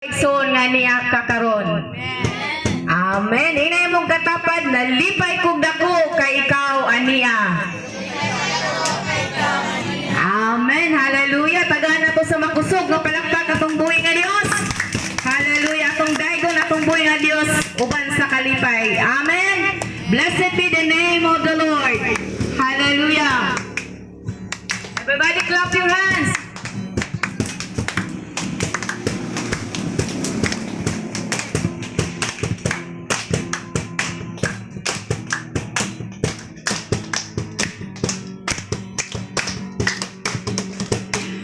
Igsoon nga niya kakaron. Amen. Ingna imong katapad, nalipay kog dako kay ikaw ania. Amen. Hallelujah. Tagaan nato sa makusog nga palakpak atong buhi nga Dios. Hallelujah. Atong daygon atong buhi nga Dios uban sa kalipay. Amen. Blessed be the name of the Lord. Hallelujah. Everybody clap your hands.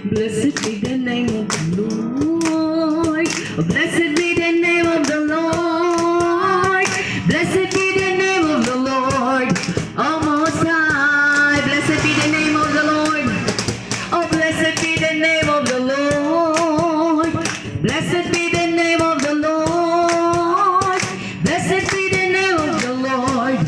Blessed be the name of the Lord. Blessed be the name of the Lord. Blessed be the name of the Lord. Oh, Most High. Blessed be the name of the Lord. Oh, blessed be the name of the Lord. Blessed be the name of the Lord. Blessed be the name of the Lord.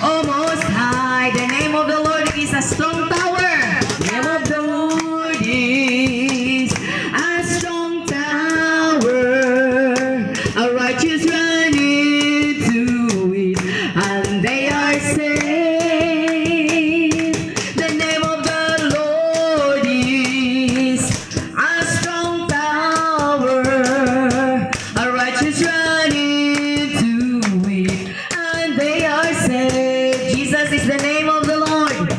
Oh, Most High. The name of the Lord is a strong tower. The name of the Lord is a strong tower. A righteous run into it, and they are saved. The name of the Lord is a strong tower. A righteous run into it, and they are saved. Jesus is the name of the Lord.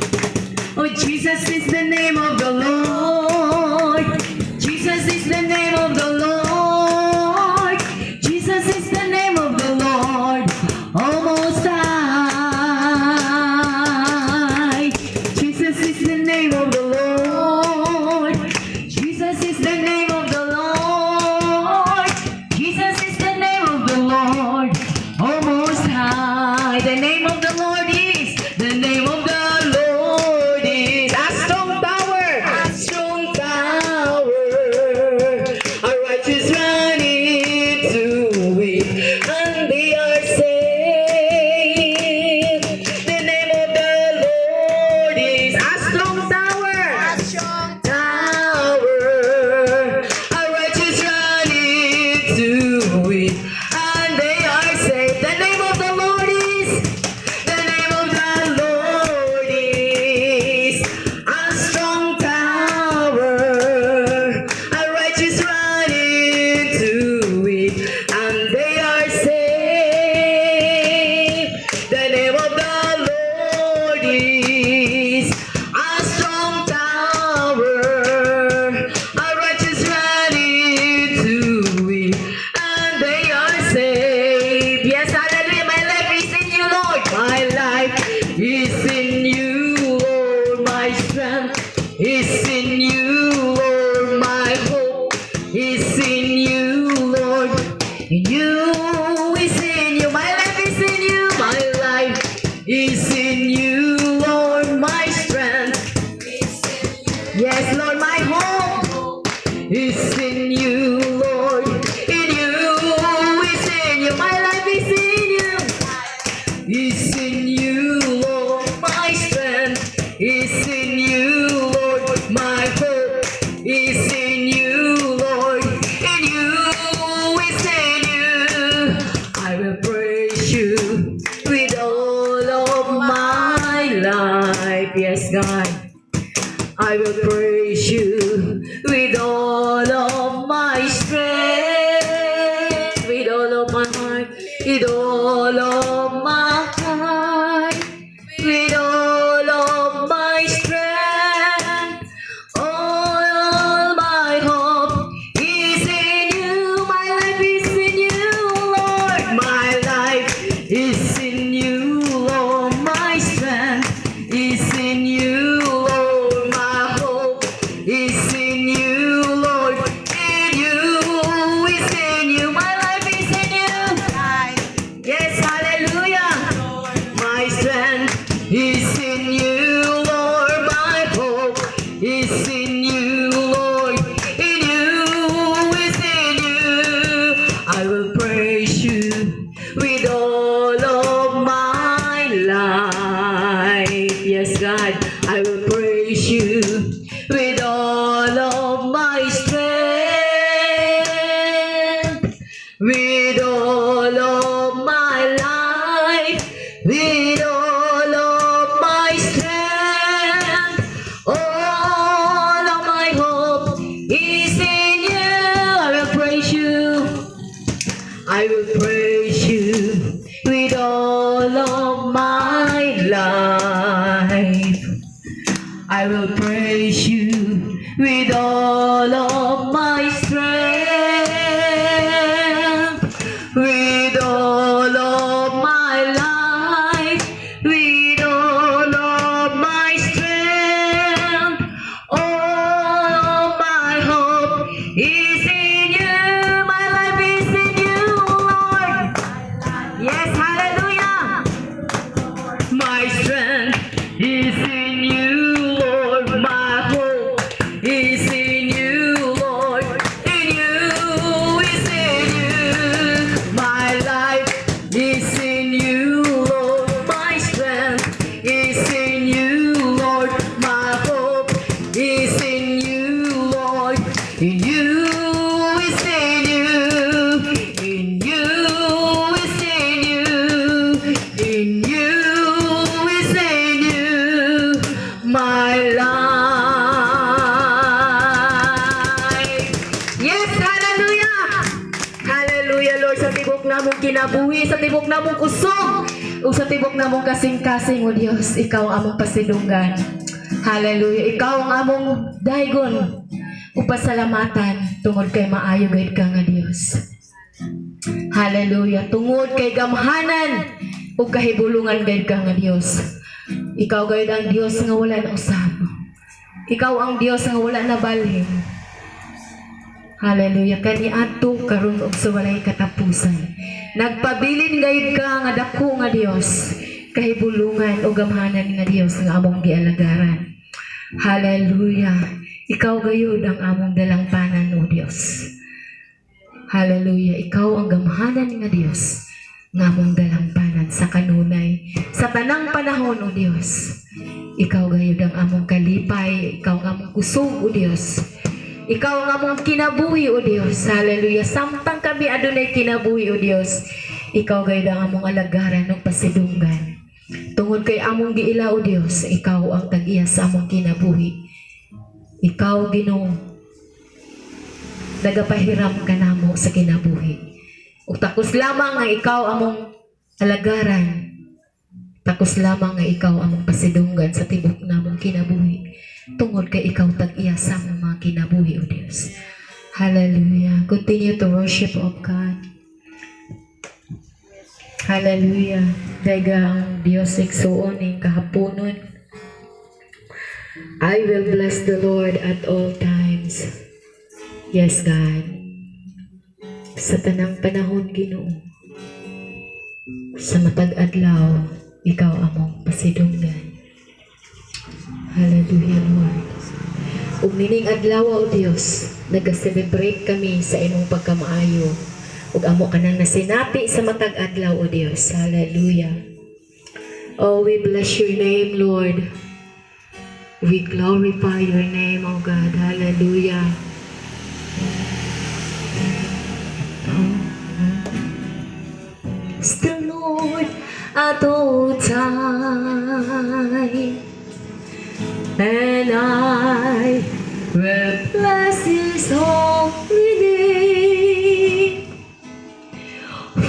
Oh, Jesus is the name of the Lord. Jesus is the name of the Lord. Jesus is the name of the Lord. Oh, Most High. Jesus is the name of the Lord. Jesus is the name of the Lord. Jesus is the name of the Lord. Oh, Most High. The name of the Lord is, the name of the Lord is a strong tower. A strong tower. A righteous run into it, and they are saved. The name of the Lord is a strong tower. Tower. A righteous run into it, and they are saved. The name of the Lord is, the name of the Lord is a strong tower. A righteous run into it, and they are saved. The name of the Lord is a strong tower. A righteous run into it, and they are saved. Yes, hallelujah. My life is in you, Lord. My life is in you, Lord. My strength is in you, Lord. My hope is in you, Lord. You is in you. My life is in you. My life is in you, Lord. My strength. Yes, Lord, my hope is in you, Lord. In you is in you. My life is in you. Is in you, Lord. My strength is in you, Lord. My hope is in you, Lord. In you is in you. I will praise you with all of my life. Yes, God. I will praise you with all of my strength, with all of my heart, with all of my heart, with all of my strength. All my hope is in you. My life is in you, Lord. My life is in you, Lord. My strength is in you, Lord. My hope is in you, Lord. In you is in you. My life is in you. Yes, hallelujah. My strength is in you, Lord. My hope is in you, Lord. In you is in you. I will praise you with all of my life. Yes, God, I will praise you with all of my strength. With all of my life, with all of my strength, all of my hope is in you. I will praise you. I will praise you with all of my life. I will praise you with all of my strength, with all of my life, with all of my strength, all of my hope is in you. My life is in you, Lord. Yes, hallelujah. My strength is in you, Lord. My hope is in you, Lord. In you is in you. My life is in you, Lord. My strength is in you, Lord. My hope is in you, Lord. In you is in you. In you is in you. In you is in you. My life. Yes, hallelujah. Hallelujah, Lord, sa tibok namong kinabuhi, sa tibok namong kusog, ug sa tibok namong kasing-kasing, O Dios, ikaw ang among pasidunggan. Hallelujah. Ikaw ang among daygon ug pasalamatan tungod kay maayo gayud ka nga Dios. Hallelujah. Tungod kay gamhanan ug kahibulungan gayud ka nga Dios. Ikaw gayud ang Dios nga wala na usab. Ikaw ang Dios nga wala na balhin. Hallelujah. Kaniadto, karon ug sa walay katapusan. Nagpabilin gayud ka nga dako nga Dios. Kahibulungan ug gamhanan nga Dios nga among gialagaran. Hallelujah. Ikaw gayud ang among dalangpanan, O Dios. Hallelujah. Ikaw ang gamhanan nga Dios nga among dalangpanan sa kanunay. Sa tanang panahon, O Dios. Ikaw gayud ang among kalipay, ikaw ang among kusog, O Dios. Ikaw ang among kinabuhi, O Dios. Hallelujah. Samtang kami adunay kinabuhi, O Dios, ikaw gayud ang among alagaran ug pasidunggan. Tungod kay among giila, O Dios, ikaw ang tag-iya sa among kinabuhi. Ikaw, Ginoo, nagapahiram kanamo sa kinabuhi. Ug takos lamang nga ikaw among alagaran. Takos lamang nga ikaw among pasidunggan sa tibok namong kinabuhi. Tungod kay ikaw tag-iya sa among mga kinabuhi, O Dios. Hallelujah. Continue to worship of God. Hallelujah. Dayga ang Dios, igsuon, ning kahaponon. I will bless the Lord at all times. Yes, God. Sa tanang panahon, Ginoo. Sa matag adlaw, ikaw among pasidunggan. Hallelujah, Lord. Ug nining adlaw, O Dios, naga-celebrate kami sa imong pagkamaayo. Ug amo kanang nasinati sa matag adlaw, O Dios. Hallelujah. Oh, we bless your name, Lord. We glorify your name, O God. Hallelujah. Bless the Lord at all time. And I will bless his holy name.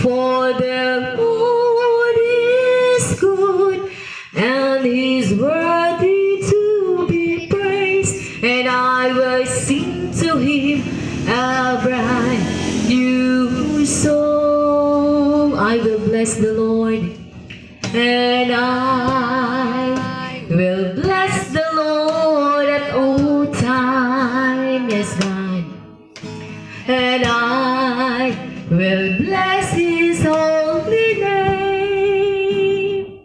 For the Lord is good and is worthy to be praised. And I will sing to him a brand new song. I will bless the Lord and I will bless the Lord at all time. Yes, God. And I will bless his holy name.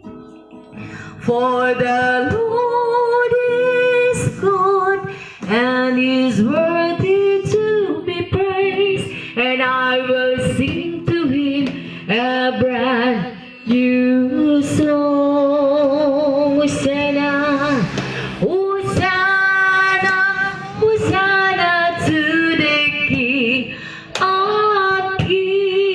For the Lord is good and is worthy to be praised. And I will sing to him a brand new song. Hosanna, Hosanna, Hosanna to the King of Kings.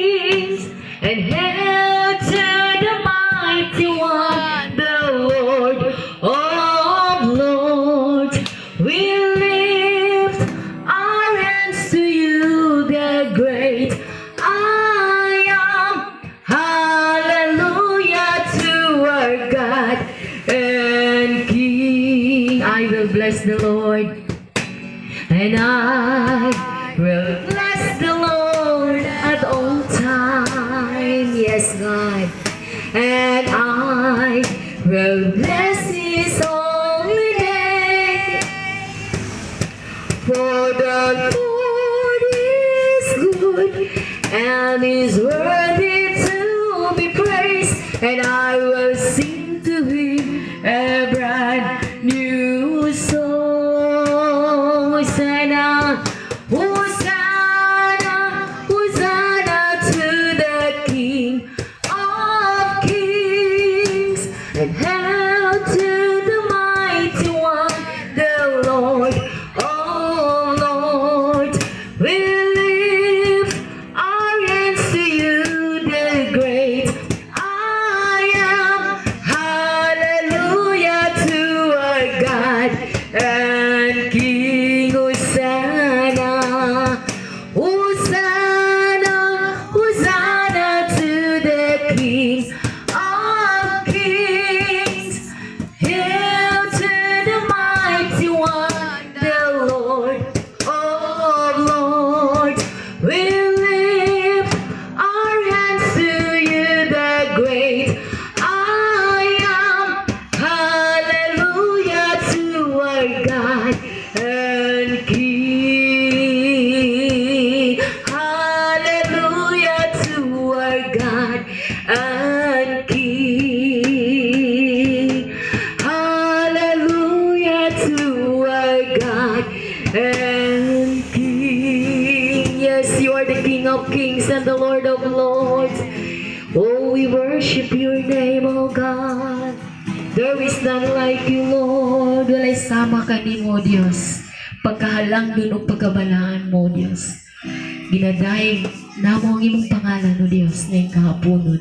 I will bless the Lord at all times. Yes, God. And I will bless His holy name. For the Lord is good and is worthy to be praised, and I will sing to Him a brand new song. Hosanna, Hosanna, Hosanna to the King of Kings, and hail to the Mighty One, the Lord of Lords. We lift our hands to you, the great I Am. Hallelujah to our God and King. Hosanna, Hosanna, Hosanna to the King of Kings. Hail to the Mighty One, the Lord of Lords. We lift our hands to you, the great I Am. Hallelujah to our God and King. Hallelujah to our God and King. Hallelujah to our God and King. Yes, you are the King of Kings and the Lord of Lords. Oh, we worship your name, oh God. There is none like you, Lord. Walay sama kanimo, Dios. Pagkahalangdon ug pagkabalaan mo, Dios. Ginadayeg namo ang imong pangalan, O Dios, ngayong kahaponon.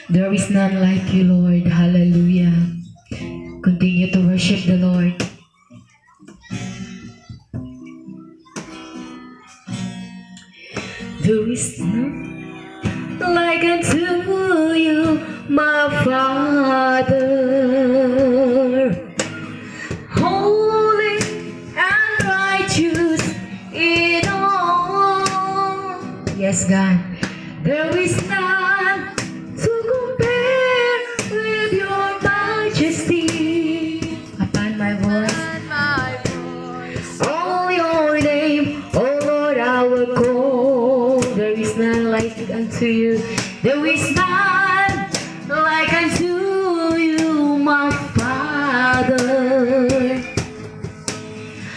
There is none like you, Lord. Hallelujah. Continue to worship the Lord. There is none like unto you, my Father. Holy and righteous in all. Yes, God. There is none to compare with your majesty. Upon my voice, all your name, oh Lord, I will call. There is none like unto you. There is none like unto you, my Father.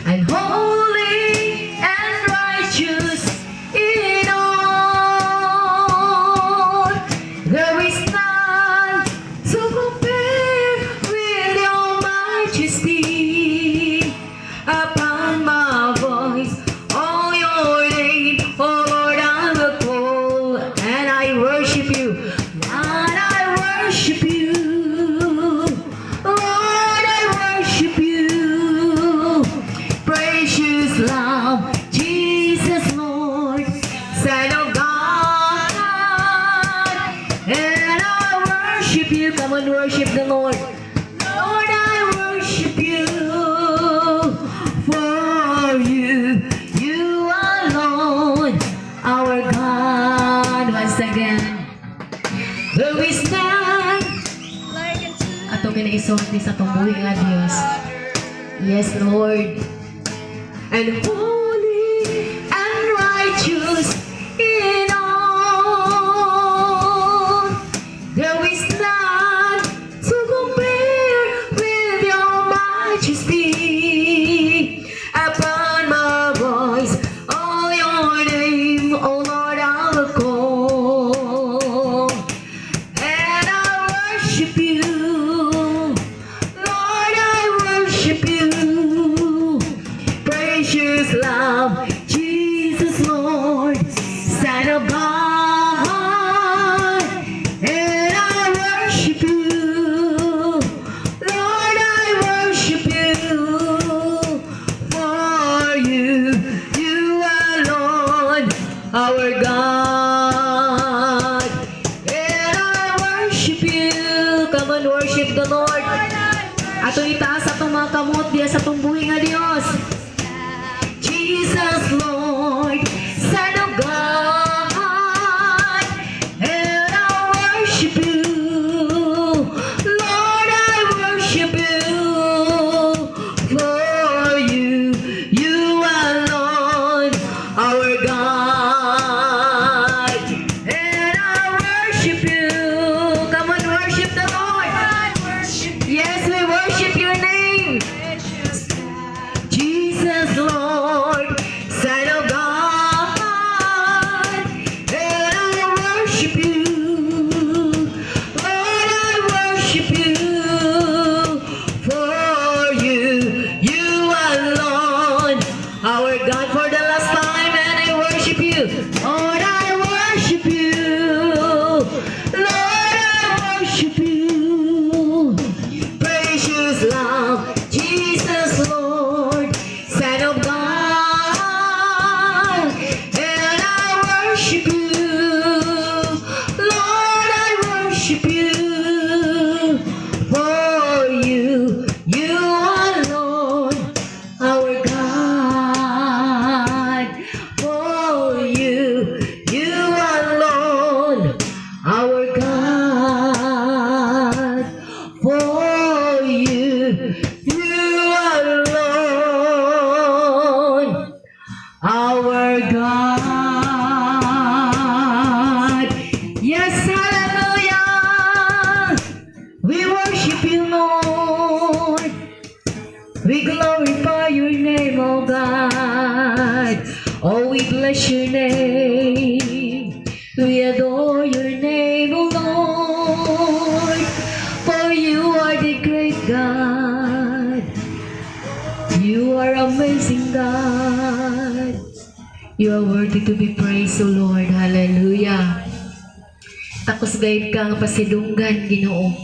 And holy and righteous in all. There is none to compare with your majesty. Upon my voice, all your name, oh Lord, I will call, and I worship you. And I worship you. Lord, I worship you. Precious Lamb, Jesus Lord, Son of God. And I worship you. Come on, worship the Lord. Lord, I worship you. For you, you alone, our God. Once again, there is none. Ato kinaisulti sa atong buhi nga Dios. Yes, Lord. And holy and righteous in all. There is none to compare with your majesty. Upon my voice, all your name, oh Lord, I will call. And I worship you. Lord, I worship you. Precious Lamb, Jesus Lord, Son of God. And I worship you. Lord, I worship you. For you, you alone, our God. And I worship you. Come on, worship the Lord. Ato itaas atong mga kamot diya sa atong buhi nga Dios. Lord, I worship you. Lord, I worship you. Precious love, Jesus Lord, Son of God. And I worship you. Lord, I worship you. For you, you are Lord, our God. For you, you are Lord, our God. For you, you are Lord, our God. Yes, hallelujah. We worship you, Lord. We glorify your name, oh God. Oh, we bless your name. We adore your name, oh Lord. For you are the great God. You are amazing God. You are worthy to be praised, O Lord. Hallelujah. Takos gayud ka nga pasidunggan, Ginoo.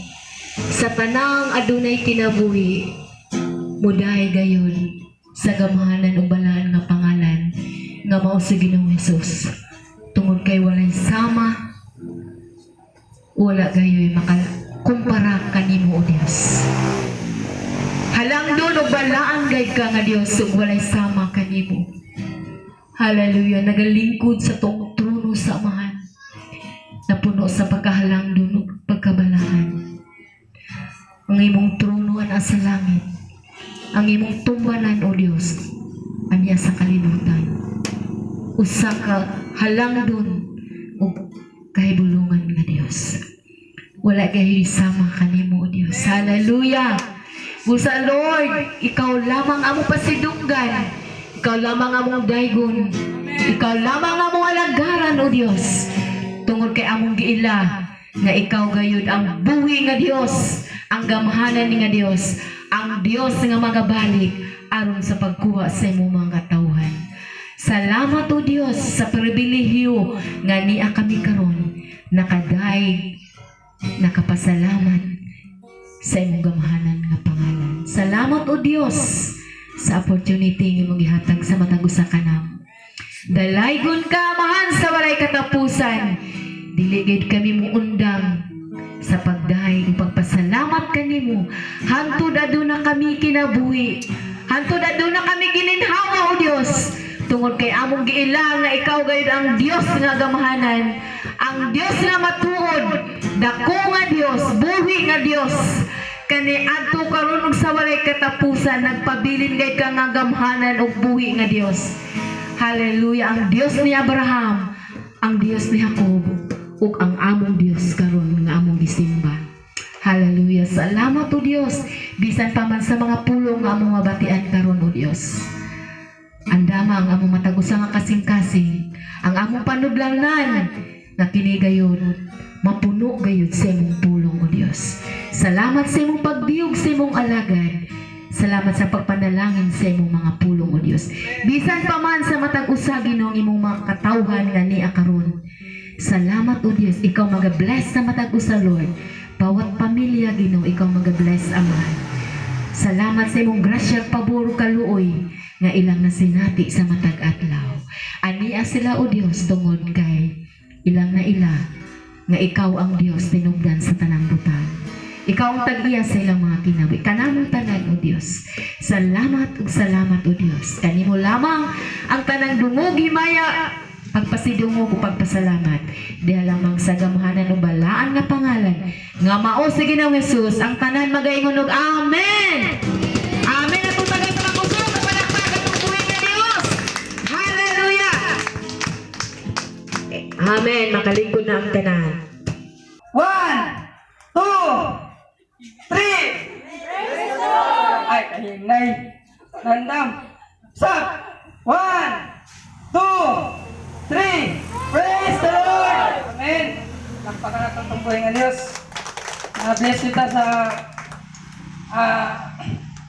Sa tanang adunay kinabuhi, mudaay gayud sa gamhanan ug balaan nga pangalan nga mao sa Ginoong Hesus. Tungod kay walay sama, wala gayoy makakumpara kanimo, O Dios. Halangdon ug balaan gayud ka nga Dios ug walay sama kanimo. Hallelujah, nagalingkod sa tuong trono sa Amahan. Napuno sa pagkahalangdon ug pagkabalaan. Ang imong trono ana sa langit. Ang imong tumbanan, O Dios, anya sa kalibutan. Usa ka halangdon ug kahibulungan nga Dios. Wala gayoy sama kanimo, O Dios. Hallelujah. Busa Lord, ikaw lamang among pasidunggan. Ikaw lamang among daygon. Ikaw lamang among alagaran, O Dios. Tungod kay among giila nga ikaw gayud ang buhi nga Dios, ang gamhanan ni nga Dios, ang Dios nga magabalik aron sa pagkuha sa imong mga katawhan. Salamat, O Dios, sa pribilehiyo nga niya kami karon nakadayeg, nakapasalamat sa imong gamhanan nga pangalan. Salamat, O Dios, sa opportunity nga imong gihatag sa matag usa kanamo. Dalaygon ka, Amahan, sa walay katapusan. Dili gid kami muundang sa pagdayeg ug pagpasalamat kanimo. Hantod aduna kami kinabuhi. Hantod aduna kami gininhawa, O Dios. Tungod kay among giila nga ikaw gayud ang Dios nga gamhanan, ang Dios nga matuod, dako nga Dios, buhi nga Dios. Kani adto karon ug sa walay katapusan, nagpabilin gayud ka nga gamhanan ug buhi nga Dios. Hallelujah, ang Dios ni Abraham, ang Dios ni Jacob, ug ang among Dios karon nga among gisimba. Hallelujah. Salamat, O Dios, bisan pa man sa mga pulong nga among mabatian karon, O Dios. Andama ang among matag usa nga kasing-kasing, ang among panudlanan nga kini gayud mapuno gayud sa imong pulong, O Dios. Salamat sa imong pagdiyog sa imong alagad. Salamat sa pagpanalangin sa imong mga pulong, O Dios. Bisan pa man sa matag usa, Ginoo, ang imong mga katawhan nga niya karon. Salamat, O Dios, ikaw maga-bless sa matag usa, Lord. Bawat pamilya, Ginoo, ikaw maga-bless, Amahan. Salamat sa imong grasya, pabor, kaluoy nga ilang nasinati sa matag adlaw. Ania sila, O Dios, tungod kay ilang na ila nga ikaw ang Dios tinubdan sa tanang butang. Ikaw ang tag-iya sa ilang mga kinabuhi. Kanamong tanan, O Dios. Salamat ug salamat, O Dios. Kanimo lamang ang tanang dungog, himaya, pagpasidungog ug pagpasalamat. Diha lamang sa gamhanan ug balaan nga pangalan nga mao si Ginoong Hesus, ang tanan magaingon og Amen. Amen. Atong tagaan sa kusog, palakpak atong buhi nga Dios. Hallelujah. Amen. Makalingkod na ang tanan. One, two, three. Ay, kahinay. Nandam. Stop. One, two, three. Praise the Lord. Amen. Palakpakan natin itong buhay nga Diyos. Bless kita sa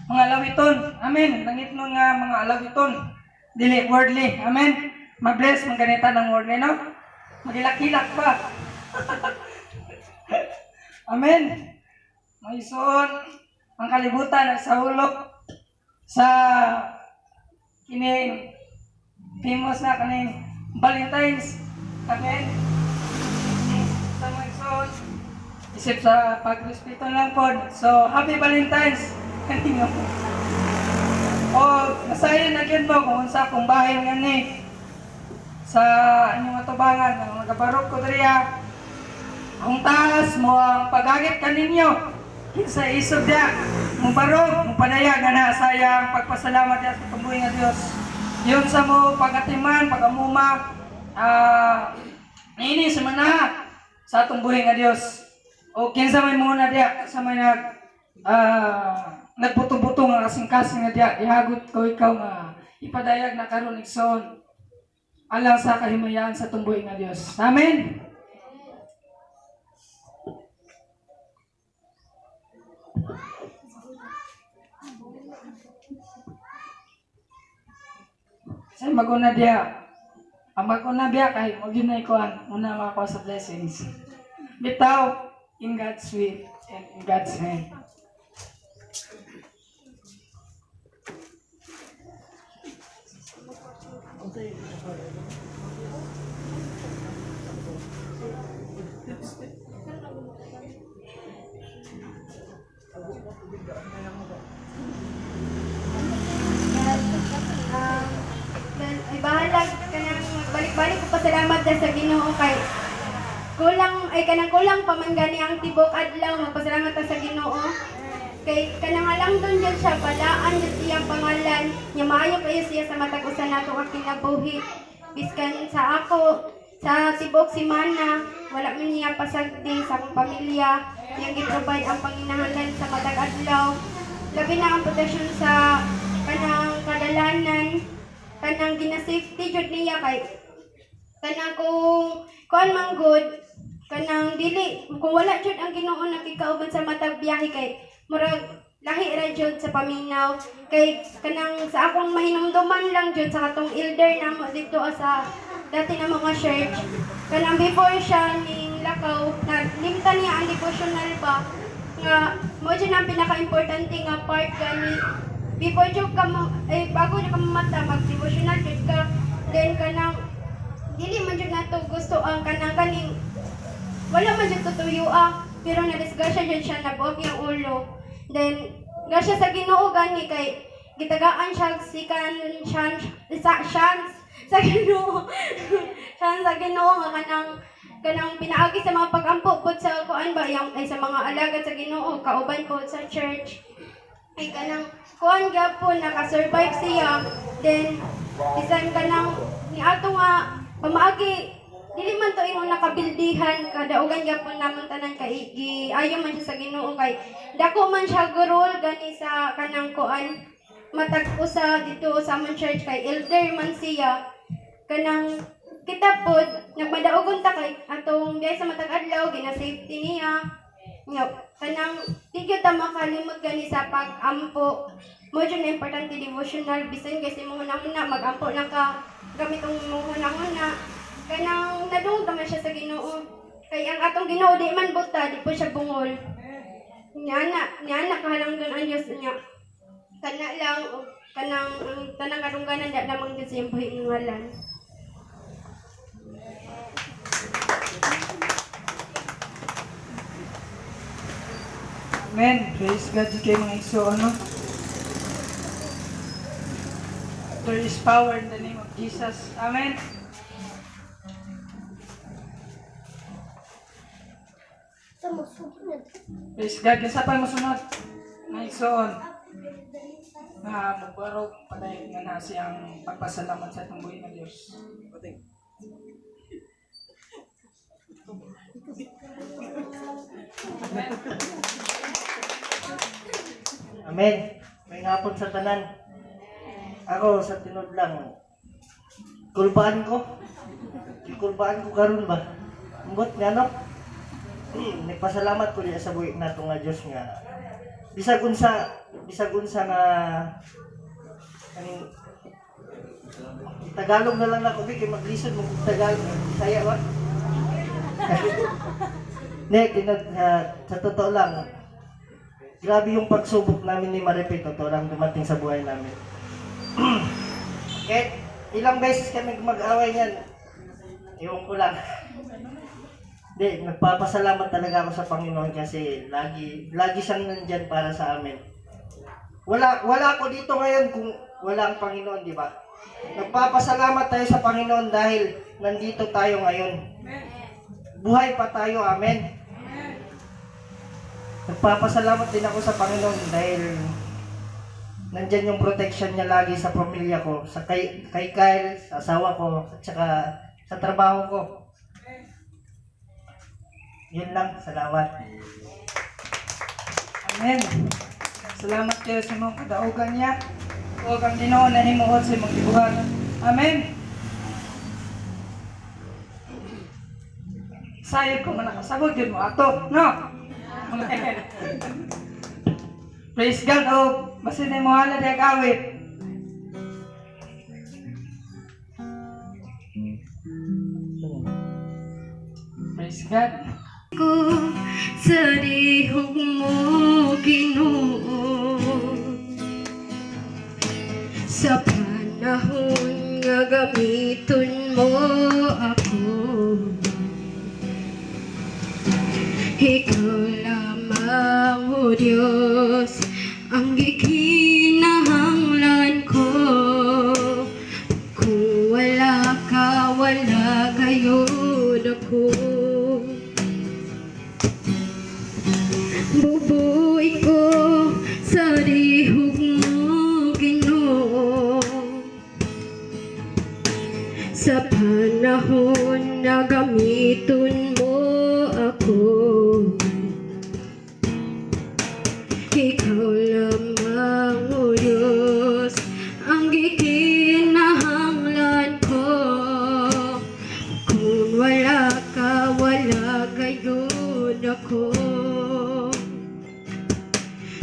mga alawiton. Amen. Langit nun nga mga alawiton. Dili worldly. Amen. Ma-bless man ganita ng morning, no? Magilak-hilak pa. Amen. Mga igsoon, ang kalibutan ay sa hulok sa kining famous na kaning Valentine's. Amen. Sa mga igsoon, isip sa pagrespeto lang po. So, happy Valentine's. Kaninyo. O, nasayon na gyud mo kung unsa akong bahin nga ni sa inyong atubangan nga magabarog ko diriya. Ang taas mo ang pagagit kaninyo kinsa isog diya mo barog mo padayag nga na sayang pagpasalamat diya sa tumbuhi nga Dios. Yun sa mo pagatiman, pagamuma, niini sa manaha sa atong buhi nga Dios. O kinsa may muna diya sa may nagbuto-buto nga kasing-kasing nga diya gihagot ko ikaw nga ipadayag na karon igsoon alang sa kahimayaan sa tumbuhi nga Dios. Amen. Sa maguna diya. Ang maguna biya kay mo gyud na ikuan una makakuha sa blessings. Bitaw in God's will and in God's hand. Ay bahalag kanang magbalik-balik ko pasalamat na sa Ginoo kay kulang ay kanang kulang pa man gani ang tibok adlaw, magpasalamat ta sa Ginoo kay kanang alang doon jud siya, balaan jud iyang pangalan nya, maayo kayo siya sa matag usa nato ka kinabuhi. Biskan sa ako sa tibok semana wala man niya pasagdi sa akong pamilya, iyang gi-provide ang panginahanglan sa matag adlaw, labi na ang protection sa kanang kadalanan, kanang gina-safety jud niya kay kanang kung kuan man good, kanang dili kung wala jud ang Ginoo nakikauban sa matag biyahe kay murag lahi ra jud sa paminaw. Kay kanang sa akong mahinumduman lang jud sa katong elder namo dito sa dati na mga church, kanang before siya ning lakaw na limtan niya ang devotional ba nga mo jud ang pinaka-importante nga part gani. Before jud ka mo eh bago jud ka mamata, mag devotional jud ka. Then kanang dili man jud nato gusto ang kanang kaning wala man jud tutuyo ah, pero nadisgrasya jud siya, nabuak yung ulo. Then grasya sa Ginoo gani kay gitagaan siya og second chance sa chance sa Ginoo, chance sa Ginoo nga kanang kanang pinaagi sa mga pagampo pod sa kuan ba yang ay sa mga alagad sa Ginoo kauban pod sa church ay kanang kuan gyapon naka-survive siya. Then bisan kanang niato nga pamaagi dili man to ingon nakabildihan, kadaugan gyapon namon tanan kay giayo man siya sa Ginoo kay dako man siya role gani sa kanang kuan matag usa dito sa among church kay elder man siya. Kanang kita pod nagmadaugon ta kay atong biyahe sa matag adlaw gina safety niya. Nga, kanang di gyud ta makalimot gani sa pag-ampo. Mo jud na importante devotional, bisan kay sa imong hunahuna mag-ampo lang ka gamit ang imong hunahuna. Kanang nadungog man siya sa Ginoo. Kay ang atong Ginoo di man buta, di po siya bungol. Niana kahalangdon ang Dios niya. Kana lang og kanang ang tanang kadungganan da lamang jud sa iyang buhi nga ngalan. Amen. Praise God jud kay mga igsoon, no? There is power in the name of Jesus. Amen. Praise God. Kinsa pa mosunod? Mga igsoon nga mubarog padayag nga na siyang pagpasalamat sa atong buhi nga Dios. Amen. Amen. May hapon sa tanan. Ako sa tinud lang. Kulbaan ko. Kulbaan ko karon ba. Ambot nga no. Nagpasalamat ko diya sa buhi nato nga Dios nga bisag unsa nga kaning Tagalog na lang ako, kay maglisod mo kung Tagalog. Saya ba? Ne, tinod, sa totoo lang, grabe yung pagsubok namin ni Maripe, totoo lang dumating sa buhay namin. Kahit ilang beses kami mag-away niyan, ewan ko lang. Hindi, nagpapasalamat talaga ako sa Panginoon kasi lagi, lagi siyang nandyan para sa amin. Wala, wala ako dito ngayon kung wala ang Panginoon, di ba? Nagpapasalamat tayo sa Panginoon dahil nandito tayo ngayon. Buhay pa tayo, amen. Nagpapasalamat din ako sa Panginoon dahil nandyan yung protection niya lagi sa pamilya ko, sa kay Kyle, sa asawa ko, at saka sa trabaho ko. Yun lang, salamat. Amen. Salamat kayo sa imong kadaugan niya. O ang Ginoo na himuot sa imong gibuhat. Amen. Sayo ko man nakasabot yun mo ato, no? Amen. Praise God o basin mo hala di awit. Praise God. Ko sa lihok mo, Ginoo, sa panahon nga gamiton mo ako, ikaw lamang, O Diyos, ang gikinahanglan ko. Kung wala ka, wala gayon ako. Bubuhay ko sa lihok mo, Ginoo, sa panahon na gamiton mo ako, ikaw lamang, O Diyos, ang gikinahanglan ko. Kung wala ka, wala gayon ako.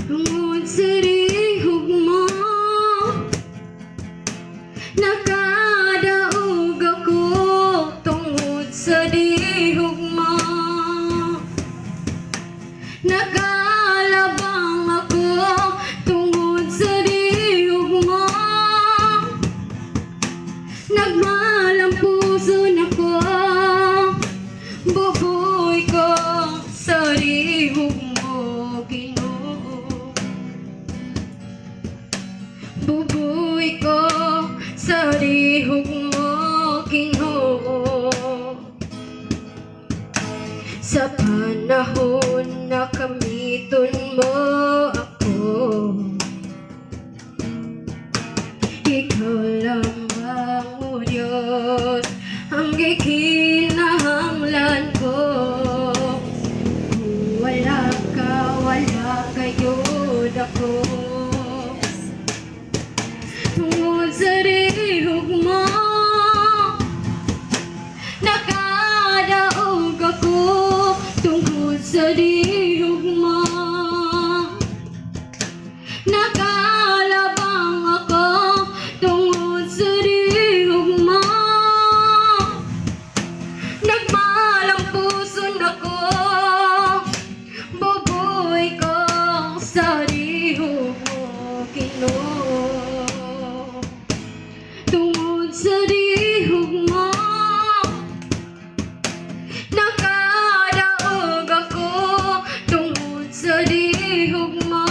Tungod sa lihok mo, nakadaog ako. Tungod sa lihok mo, nakalabang ako. Tungod sa lihok mo, nagmahal ang puso nako. Bubuhay ko sa lihok mo, Ginoo. Bubuhay ko sa lihok mo, Ginoo, sa panahon na gamiton mo ako, ikaw lamang, O Diyos, ang gikinahanglan ko. Kung wala ka, wala gayon ako. Tungod sa lihok mo, nakadaog ako. Tungod sa lihok mo, nakalabang ako. Tungod sa lihok mo, nagmahal ang puso nako. Bubuhay ko sa lihok mo, Ginoo. Tungod sa lihok mo, nakadaog ako. Tungod sa lihok mo,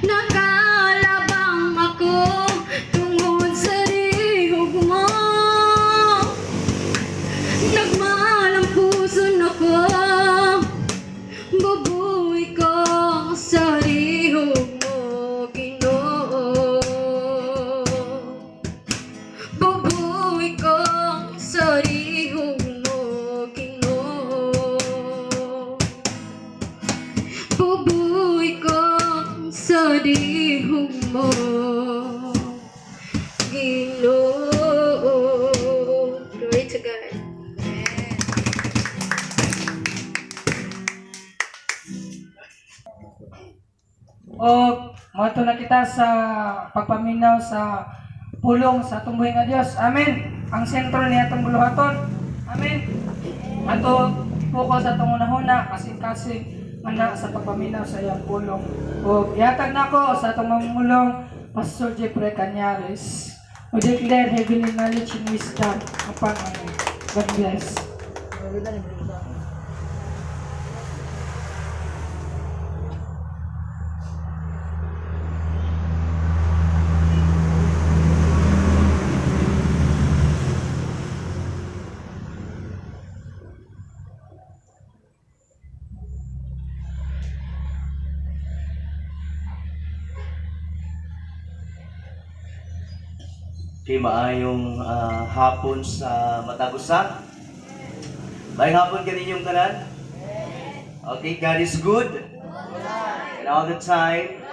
nakalabang ako. Tungod sa lihok mo, nagmahal ang puso nako. Bubuhay ko sa lihok mo, Ginoo. Bubuhay ko sa lihok mo, Ginoo. Bubuhay ko sa lihok mo, Ginoo. Glory to God. O moadto na kita sa pagpaminaw sa pulong sa atong buhi nga Dios. Amen. Ang sentro niya atong buluhaton. Amen. Ato focus sa atong hunahuna kasing-kasing nga sa pagpaminaw sa iyang pulong. O ihatag nako sa atong mamulong Pastor Jeffrey Cañares. We declare heavenly knowledge and wisdom upon all. God bless. Okay, maayong hapon sa Matagusa. Maayong hapon kaninyong tanan. Okay, God is good. And all the time.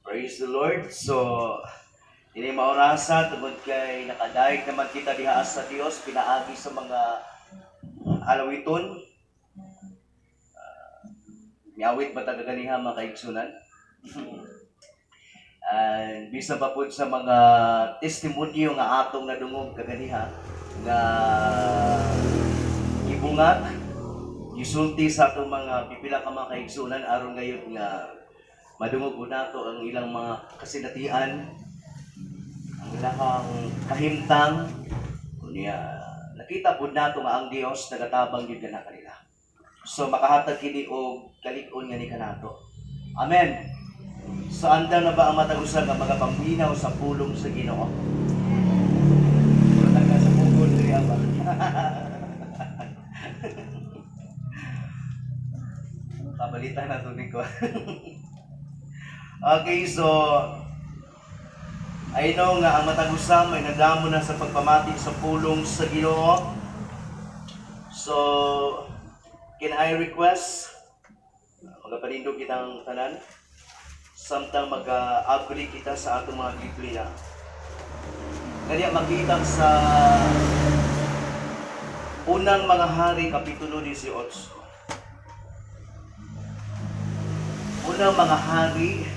Praise the Lord. So, dili maorasa tungod kay nakadayeg naman kita diha sa Dios pinaagi sa mga alawiton. Miawit ba ta kaganiha mga kaigsunan? And bisan pa pud sa mga testimonyo nga atong nadungog kaganiha nga gibungat gisulti sa atong mga pipila ka mga kaigsunan aron gayud nga madungog po nato ang ilang mga kasinatian, ang ilang kahimtang. Unya nakita pud nato nga ang Dios nagatabang gyud kana kanila. So makahatag kini og kalig-on nga ni kanato. Amen. So andam na ba ang matag usa nga mga paminaw sa pulong sa Ginoo? Wala ka sa pugol diri ba? Kabalita na to ko. Okay, so I know nga ang matag usa may nadamo na sa pagpamati sa pulong sa Ginoo. So can I request magapanindog kitang tanan samtang mag-abri kita sa atong mga Biblia. Kanya makita sa Unang Mga Hari, Kapitulo 18. Unang Mga Hari,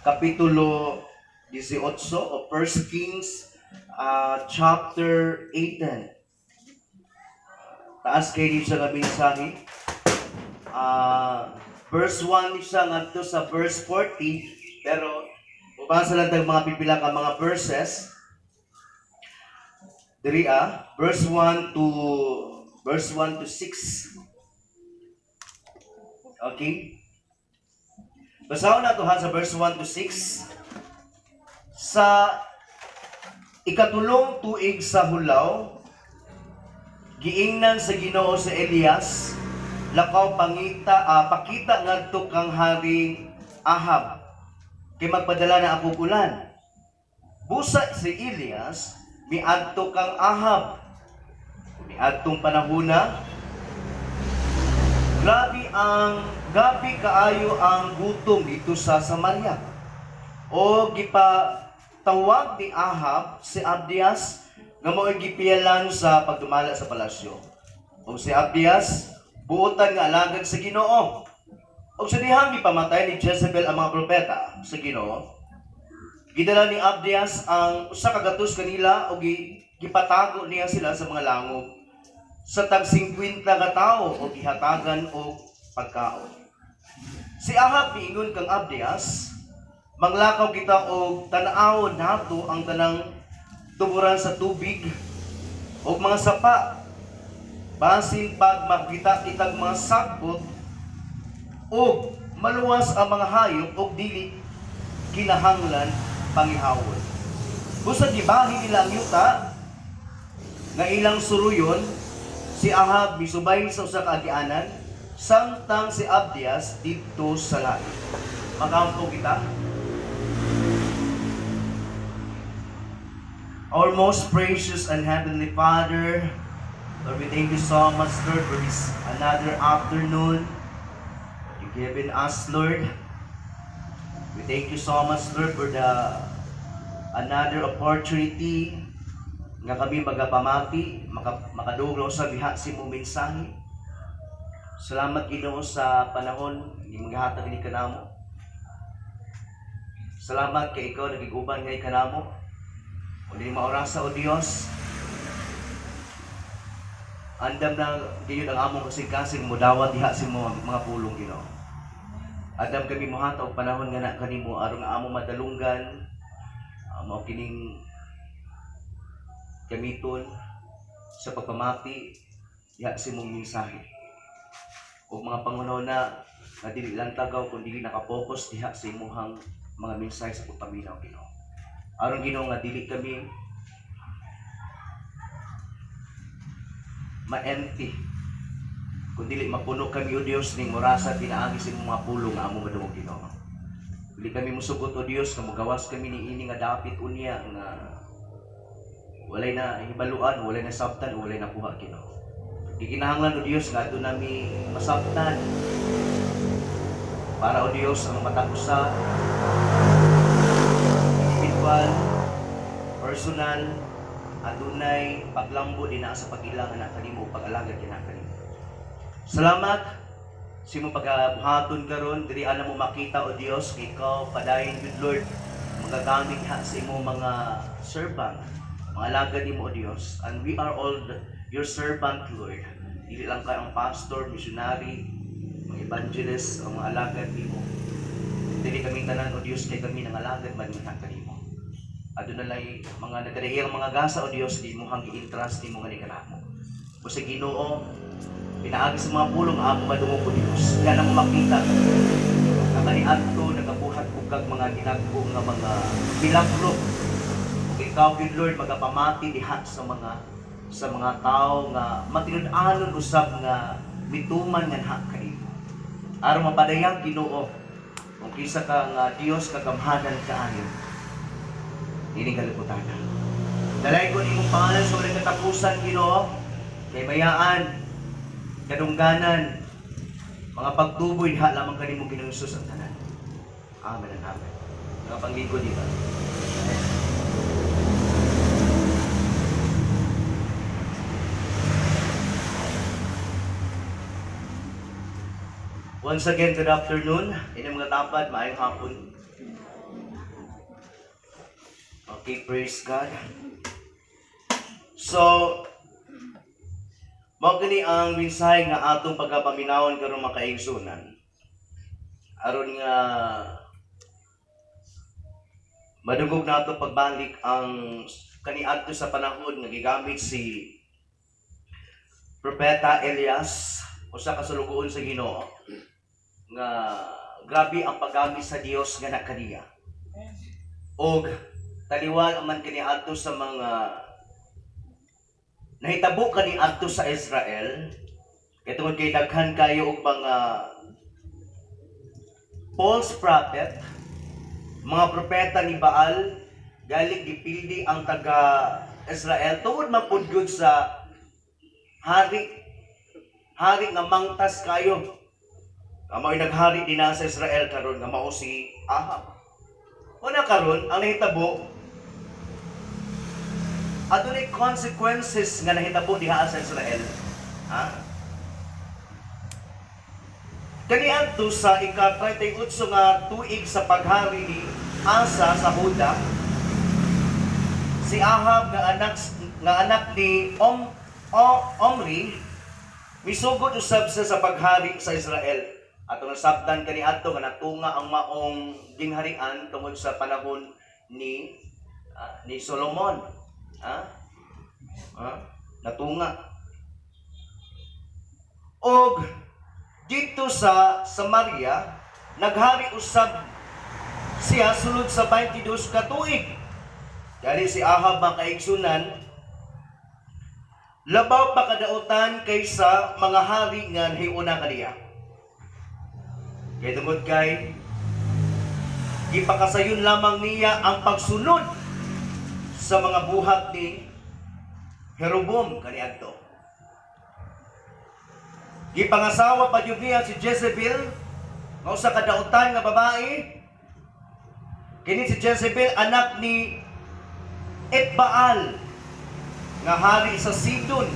Kapitulo 18 o 1 Kings chapter 18. Taas kay di siya nga mensahe. Verse 1 siya ngadto sa verse 40, pero mubasa lang tag mga pipila ka mga verses diri verse 1 to verse 1 to 6. Okay? Basahon nato ha sa verse 1 to 6. Sa ikatulong tuig sa hulaw, giingnan sa Ginoo sa Elias, lakaw pakita ngadto kang Haring Ahab, kay magpadala na ako ulan. Busa si Elias, miadto kang Ahab. Miadtong panahona, grabe kaayo ang gutom dito sa Samaria. O gipatawag ni Ahab si Abdias nga mao'y gipiyalan sa pagdumala sa palasyo. O si Abdias buotan nga alagad sa Ginoo. O sa dihang gipamatay ni Jezebel ang mga propeta sa Ginoo, gidala ni Abdias ang usa ka gatos kanila o gipatago niya sila sa mga langog sa tag 50 ka tawo o gihatagan og pagkaon. Si Ahab miingon kang Abdias, manglakaw kita og tan-awon nato ang tanang tuburan sa tubig og mga sapa. Basin pag makita kitag mga sakbot og maluwas ang mga hayop og dili kinahanglan pangihawon. Busa gibahin nila ang yuta nga ilang suruyon, si Ahab misubay sa usa ka agianan, samtang si Abdias didto sa langit. Magampo kita. Our most precious and heavenly Father, Lord, we thank you so much, Lord, for this another afternoon you given us, Lord. We thank you so much, Lord, for the another opportunity nga kami magapamati, makadungog sa diha sa imong mensahe. Salamat, Ginoo, sa panahon nga maghatag ni kanamo. Salamat kay ikaw nagiguban ngay kanamo. Ug maorasa, O Dios, andam na gayud ang among kasing-kasing mudawat diha sa imong mga pulong, Ginoo. Andam kami mohatag og panahon nga na kanimo aron nga among madalunggan mao kining gamiton sa pagpamati diha sa imong mensahe. Ug mga panghuna-huna nga dili lang tagaw kun dili nakapokus diha sa imuhang mga mensahe sa pagpaminaw, Ginoo. Aron, Ginoo, nga dili kami ma-empty kun dili mapuno kami, O Dios, ning orasa pinaagi sa imong mga pulong nga among madungog, Ginoo. Dili kami musugot, O Dios, nga mogawas kami ni ini nga dapit unya nga walay na hibaluan, walay na sabtan, walay na kuha, Ginoo. Gikinahanglan, O Dios, nga adto nami masabtan para, O Dios, ang matag usa individual, personal, adunay paglambo dinha sa pag-ila nga kanimo, pag-alagad kina kanimo. Salamat sa imong pagabuhaton karon diri ana mo makita, O Dios, ikaw padayon gyud, Lord, magagamit ha sa imong mga servant, mga alagad nimo, O Dios, and we are all your servant, Lord. Dili lang kay ang pastor, missionary, mga evangelist, ang mga alagad nimo. Dili kami tanan, O Dios, kay kami nangalagad man nga kanimo. Aduna lay mga nagkadaiyang mga gasa, O Dios, di mo hang gi-entrust nimo nga ni kanamo. O sa Ginoo, pinaagi sa mga pulong amo madungog, O Dios. Yan ang makita nga kaniadto nagabuhat og kag mga ginagbo nga mga milagro. Ug ikaw gyud, Lord, magapamati diha sa mga tawo nga matinud-anon usab nga mituman nga ha kanimo. Aron mapadayag, Ginoo, kung kinsa ka nga Dios kagamhanan kaayo ining kalibutan. Dalaygon imong pangalan sa walang katapusan, Ginoo, kay mayaan, kadungganan, mga pagtuboy diha lamang kanimo, Ginoong Hesus, ang tanan. Amen and amen. Mga panglingkod dito. Once again, good afternoon. Ini mga tapad, maayong hapon. Okay, praise God. So, mao gani ang mensahe nga atong pagkapaminawon karon, mga kaigsunan. Aron nga madungog nato pagbalik ang kaniadto sa panahon nga gigamit si Propeta Elias, usa ka sulugoon sa Ginoo nga grabe ang paggamit sa Dios nga nakaniya. Og taliwal man kaniadto sa mga nahitabo kaniadto sa Israel kay tungod kay daghan kayo og mga false prophet, mga propeta ni Baal, galing gipildi ang taga Israel tungod man pud gyud sa hari nga mangtas kayo nga mao'y naghari dinha sa Israel karon nga mao si Ahab. Una karon ang nahitabo, adunay consequences nga nahitabo diha sa Israel. Ha? Kaniadto sa ika-38 nga tuig sa paghari ni Asa sa Juda, si Ahab nga anak ni Omri misugod usab siya sa paghari sa Israel. Ato nasabtan kaniadto nga natunga ang maong gingharian tungod sa panahon ni Solomon. Ha? Ha? Natunga. Og dito sa Samaria, naghari usab siya sulod sa 22 ka tuig. Dali si Ahab, mga kaigsunan, labaw pa kadautan kaysa mga hari nga nahiuna kaniya. Kay tungod kay gipakasayon lamang niya ang pagsunod sa mga buhat ni Jeroboam kaniadto. Gipangasawa pa jud niya si Jezebel nga usa ka dautan nga babae. Kini si Jezebel anak ni Etbaal nga hari sa Sidon.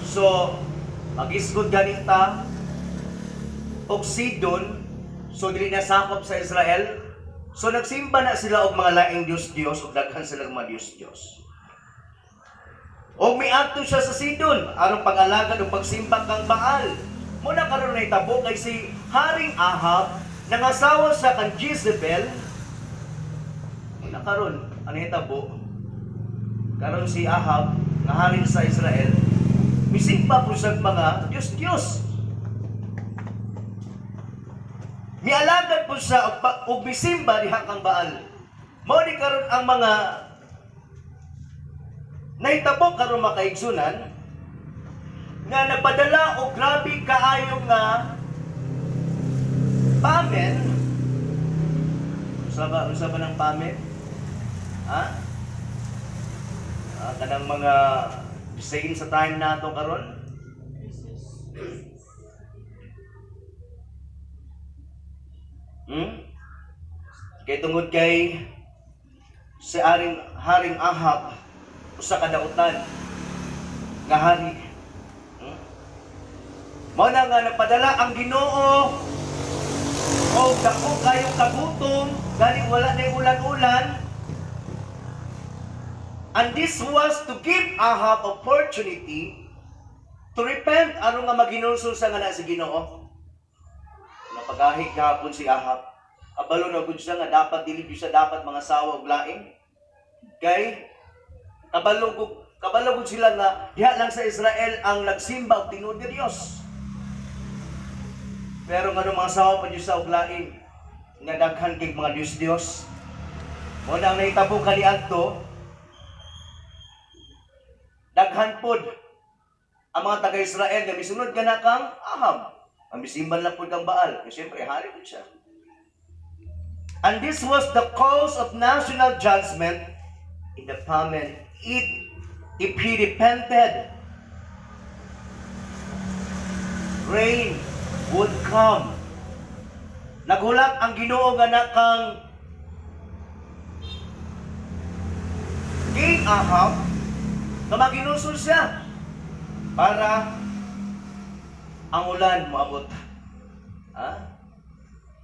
So, magisgod ganita og Sidon, so dili na sakop sa Israel. So nagsimba na sila og mga laing Dios-Dios ug daghan sila mga Dios-Dios. Og miadto siya sa Sidon aron pag-alagad ug pagsimba kang Baal. Muna karon nahitabo kay si Haring Ahab nangasawa sa kang Jezebel. Muna karon ang nahitabo karon si Ahab nga hari sa Israel misimba po siya mga Dios-Dios. Mialagad po siya og misimba diha kang Baal. Mao ni karon ang mga nahitabo karon, mga kaigsunan, nga nagpadala og grabe kaayo nga famine. Unsa ba ng famine? Ha? Ah, kanang mga same sa time nato karon. Kay tungod kay si Aring Haring Ahab usa ka dautan nga hari. Mao na nga nagpadala ang Ginoo og dako kayong kagutom, gani wala na ulan-ulan. And this was to give Ahab opportunity to repent aron nga maghinulsol sa nga na sa Ginoo. Napagahig gahapon si Ahab. Kabalo na gud siya nga dapat dili gyud siya dapat mangasawa og laing. Kay kabalo gud sila nga diha lang sa Israel ang nagsimba og tinuod nga Dios. Pero ngano mangasawa pa gyud sa og laing nga daghan kay mga Dios-Dios. Mo na ang nahitabo kaniadto, daghan pod ang mga taga-Israel nga misunod ka na kang Ahab. Ang misimban lang pod kang Baal. Kasi siyempre, hari pod siya. And this was the cause of national judgment in the famine. If he repented, rain would come. Naghulak ang Ginoo nga na kang King Ahab nga maghinulsol siya para ang ulan moabot. Ha?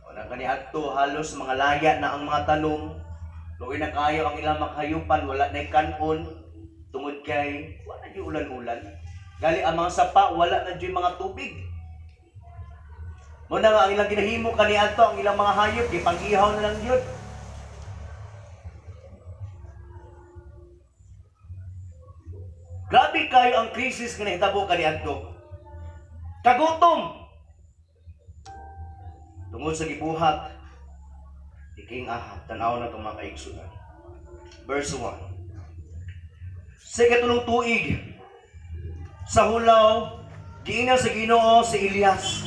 Wala kani adto halos mga laya na ang mga tanom. Luoy na kayo ang ilang makahayupan, wala na kanon tungod kay wala na ulan-ulan. Gali ang mga sapa, wala na jud mga tubig. Mo na nga ang ilang ginahimo kaniadto ang ilang mga hayop gipang-ihaw na lang gyud. Grabe kayo ang krisis nga nahitabo kaniadto. Kagutom. Tungod sa gibuhat ni King Ahab, tanaw na itong mga kaigsunan. Verse 1. Sa ikatulong tuig sa hulaw, giingnan sa Ginoo si Elias,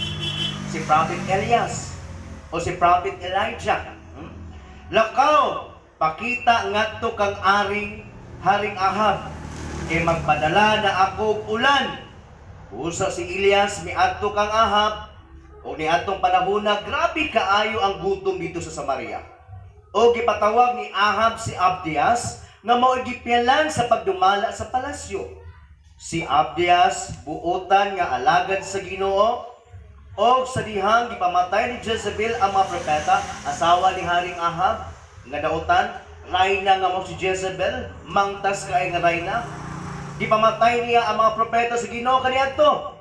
si Prophet Elias, o si Prophet Elijah. "Lakaw, pakita ngadto kang aring Haring Ahab, kay magpadala na ako og ulan." Usa si Elias miadto kang Ahab, o niadtong panahona grabe kaayo ang gutom dito sa Samaria. O gipatawag ni Ahab si Abdias nga mao gipialan sa pagdumala sa palasyo. Si Abdias buotan nga alagad sa Ginoo, og sa dihang gipamatay ni Jezebel ang mga propeta, asawa ni Haring Ahab nga dautan, rayna nga mo si Jezebel, mangtas kay nga rayna. Gipamatay niya ang mga propeta sa Ginoo kaniadto.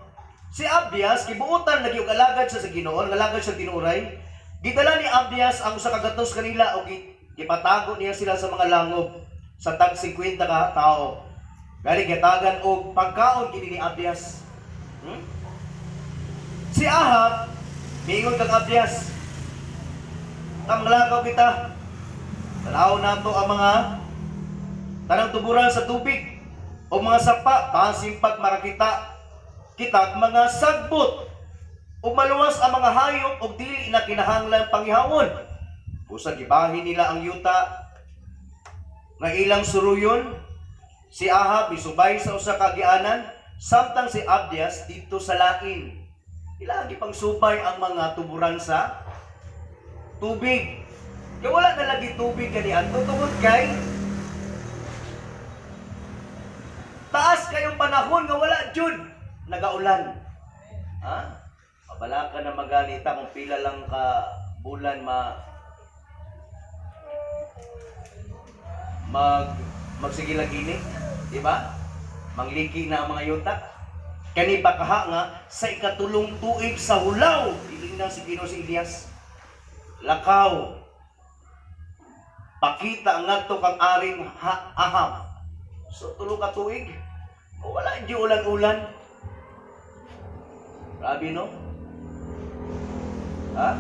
Si Abdias gibuotan lagi og alagad siya sa Ginoo, alagad siya tinuray. Gidala ni Abdias ang usa ka gatos kanila og gipatago niya sila sa mga langob sa tag 50 ka tao. Gani gitagan og pagkaon kini ni Abdias. Si Ahab miingon kang Abdias, "Tanglakaw kita. Tanaw nato ang mga tanang tuburan sa tubig o mga sapa, basin pag makakita kita mga sagbot ug maluwas ang mga hayop ug dili na kinahanglan pangihawon." Usa gibahin nila ang yuta nga ilang suruyon. Si Ahab misubay sa usa ka agianan samtang si Abdias dito sa lain. Ilang gipangsubay ang mga tuburan sa tubig. Kaya wala na lagi tubig kaniadto tungod kay taas kayong panahon nga wala jud nagaulan. Ha? Mabala ka na maganita kung pila lang ka bulan ma Magsige lang init, di ba? Mangliki na ang mga yuta. Kani pa kaha nga sa ikatulong tuig sa hulaw, giingnan si Ginoo si Elias. Lakaw. Pakita ngadto kang aring Ahab. So tulo ka tuig, wala di ulan-ulan. Grabe, no? Ha?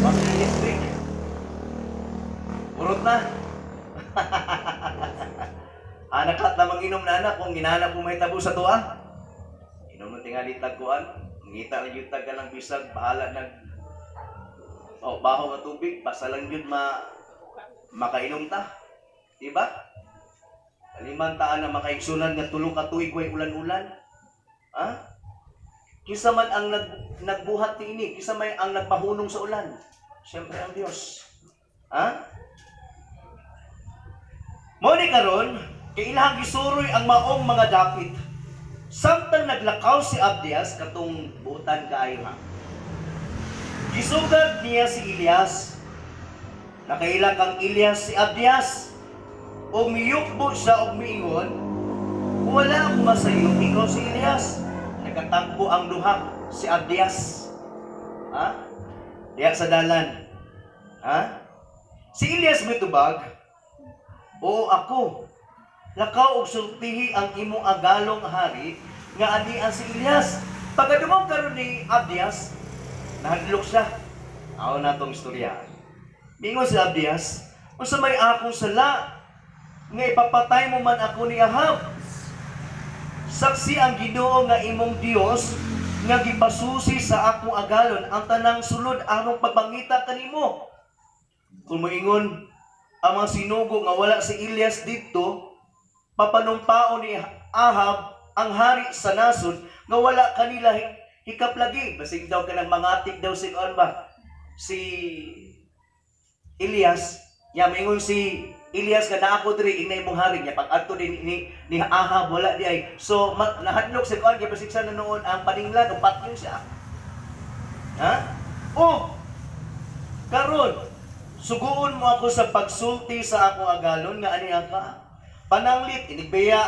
Bakit district? Urot na. Anak lat lamang inom na anak kung ginana po may tabo sa tuwa. Inom ng tingali tagkuan, mangita lang yun tagka ng bisag, bahala nag oh, baho nga tubig, basta lang yun makainom ta. Diba? Kaliman taan na makaigsunan nga tulo ka tuig way ulan-ulan. Ha? Kisa man ang nagbuhat niini, kisa may ang nagpahunong sa ulan. Siyempre ang Dios. Ha? Mo ni karon, kay ilahang gisuroy ang maong mga dapit. Samtang naglakaw si Abdias katong butan kaayo ha. Gisugat niya si Elias. Nakaila kang Elias si Abdias. O miyukbo siya og miingon, "Wala ako masayo, ikaw si Elias." Nagkatampo ang duha si Abdias. Ha? Diya sa dalan. Ha? Si Elias mitubag, "Oo ako. Lakaw og sultihi ang imong agalong hari nga ani ang si Elias." Pagkadungog karon ni Abdias, nahadlok siya. Aw na tong istorya. Mingon si Abdias, "Unsa may akong sala nga ipapatay mo man ako ni Ahab? Saksi ang Ginoo nga imong Dios nga gipasusi sa akong agalon ang tanang sulod aron pagpangita kanimo." Kung moingon ang mga sinugo nga wala si Elias didto, papanumpaon ni Ahab ang hari sa nasod nga wala kanila hikap lagi. Basig daw kanang mangatik daw si kuan ba? Si Elias, ya moingon si Elias nga naa ko diri ingna imong hari niya pag adto din ni Ahab wala di ay. So nahadlok si kuan kay basig sa noon ang paninglan o patyon siya. Ha? O karon suguon mo ako sa pagsulti sa akong agalon nga aniya ka. Pananglit inigbeya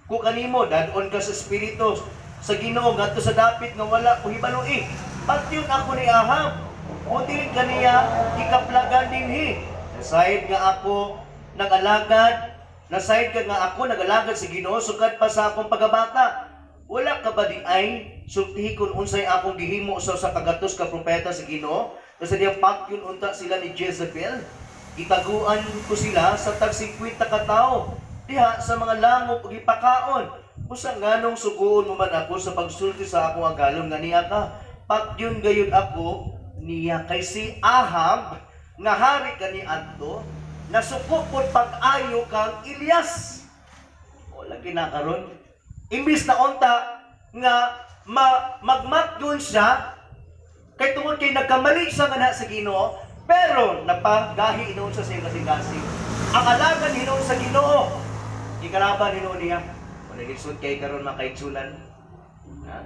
ko kanimo dad-on ka sa espiritu sa Ginoo ngadto sa dapit nga wala ko hibaloi. Patyon ako ni Ahab. O dili kaniya ikaplagan dinhi. Nasayod nga ako nag-alagad, nasayod ka nga ako nag-alagad sa Ginoo sukad pa sa akong pagabata. Wala ka ba di ay sultihi kung unsay akong gihimo sa kagatos ka propeta sa Ginoo? Kasi diya patyon unta sila ni Jezebel. Gitaguan ko sila sa tag 50 ka tawo diha sa mga langop ug ipakaon. Usa nganong suguon mo man ako sa pagsulti sa akong agalon nga niya ka? Patyon gayud ako niya kay si Ahab nga hari kani adto nasuko pod pag-ayo kang Elias. Wala kinakaron. Imbis na unta nga magmatyon siya kay tungod kay nagkamali siya nga na sa Ginoo, pero napagahi hinuon sa siyang kasing-kasing. Ang alagan hinuon sa Ginoo, gikalaban hinuon niya. Wala lisod kay karon makaigsunan. Ha?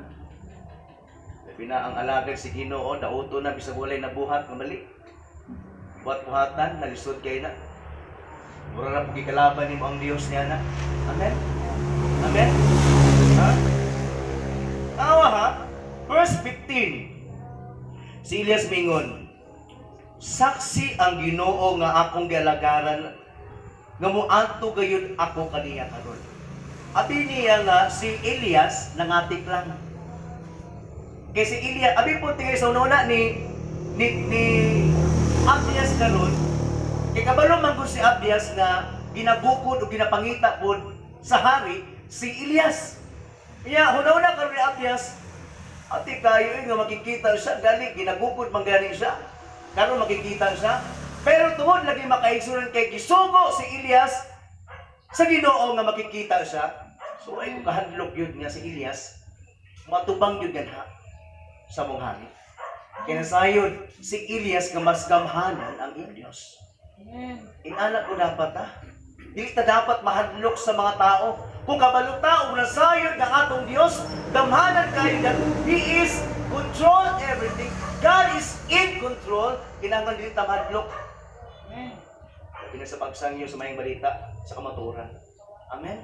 Labi na ang alagad sa Ginoo, dauto na bisag walay nabuhat nga mali. Buhat-buhatan, nalisod kay na. Mura ra po gikalaban nimo ang Dios niya na. Amen. Amen. Ha? Tawa ha? Verse 15. Si Elias mingon, "Saksi ang Ginoo nga akong gialagaran nga moadto gayud ako kaniya karon." Abi niya nga si Elias nangatik lang. Kay si Elias, abi po tingay sa una ni Abdias karon, kay kabalo man gud si Abdias nga ginabukod o ginapangita pod sa hari si Elias. Iya, hunaw-na karon ni Abdias, ati kayo eh, nga makikita siya, gali, ginagukod man gani siya. Karon makikita siya. Pero tungod lagi makaigsunan kay gisugo si Elias sa Ginoo nga makikita siya. So ay kung kahadlok yun nga si Elias, matubang yun ganha sa mong hari. Kaya nasayod si Elias nga mas gamhanan ang iyang Diyos. Inana ko dapat ha. Dili ta dapat mahadlok sa mga tao. Kung kabalo tao nasayod nga atong Dios, gamhanan kayo that He is control everything. God is in control. Kinahanglan dili ta mahadlok. Labi na sa pagsangyo sa maayong balita sa kamatuoran. Amen.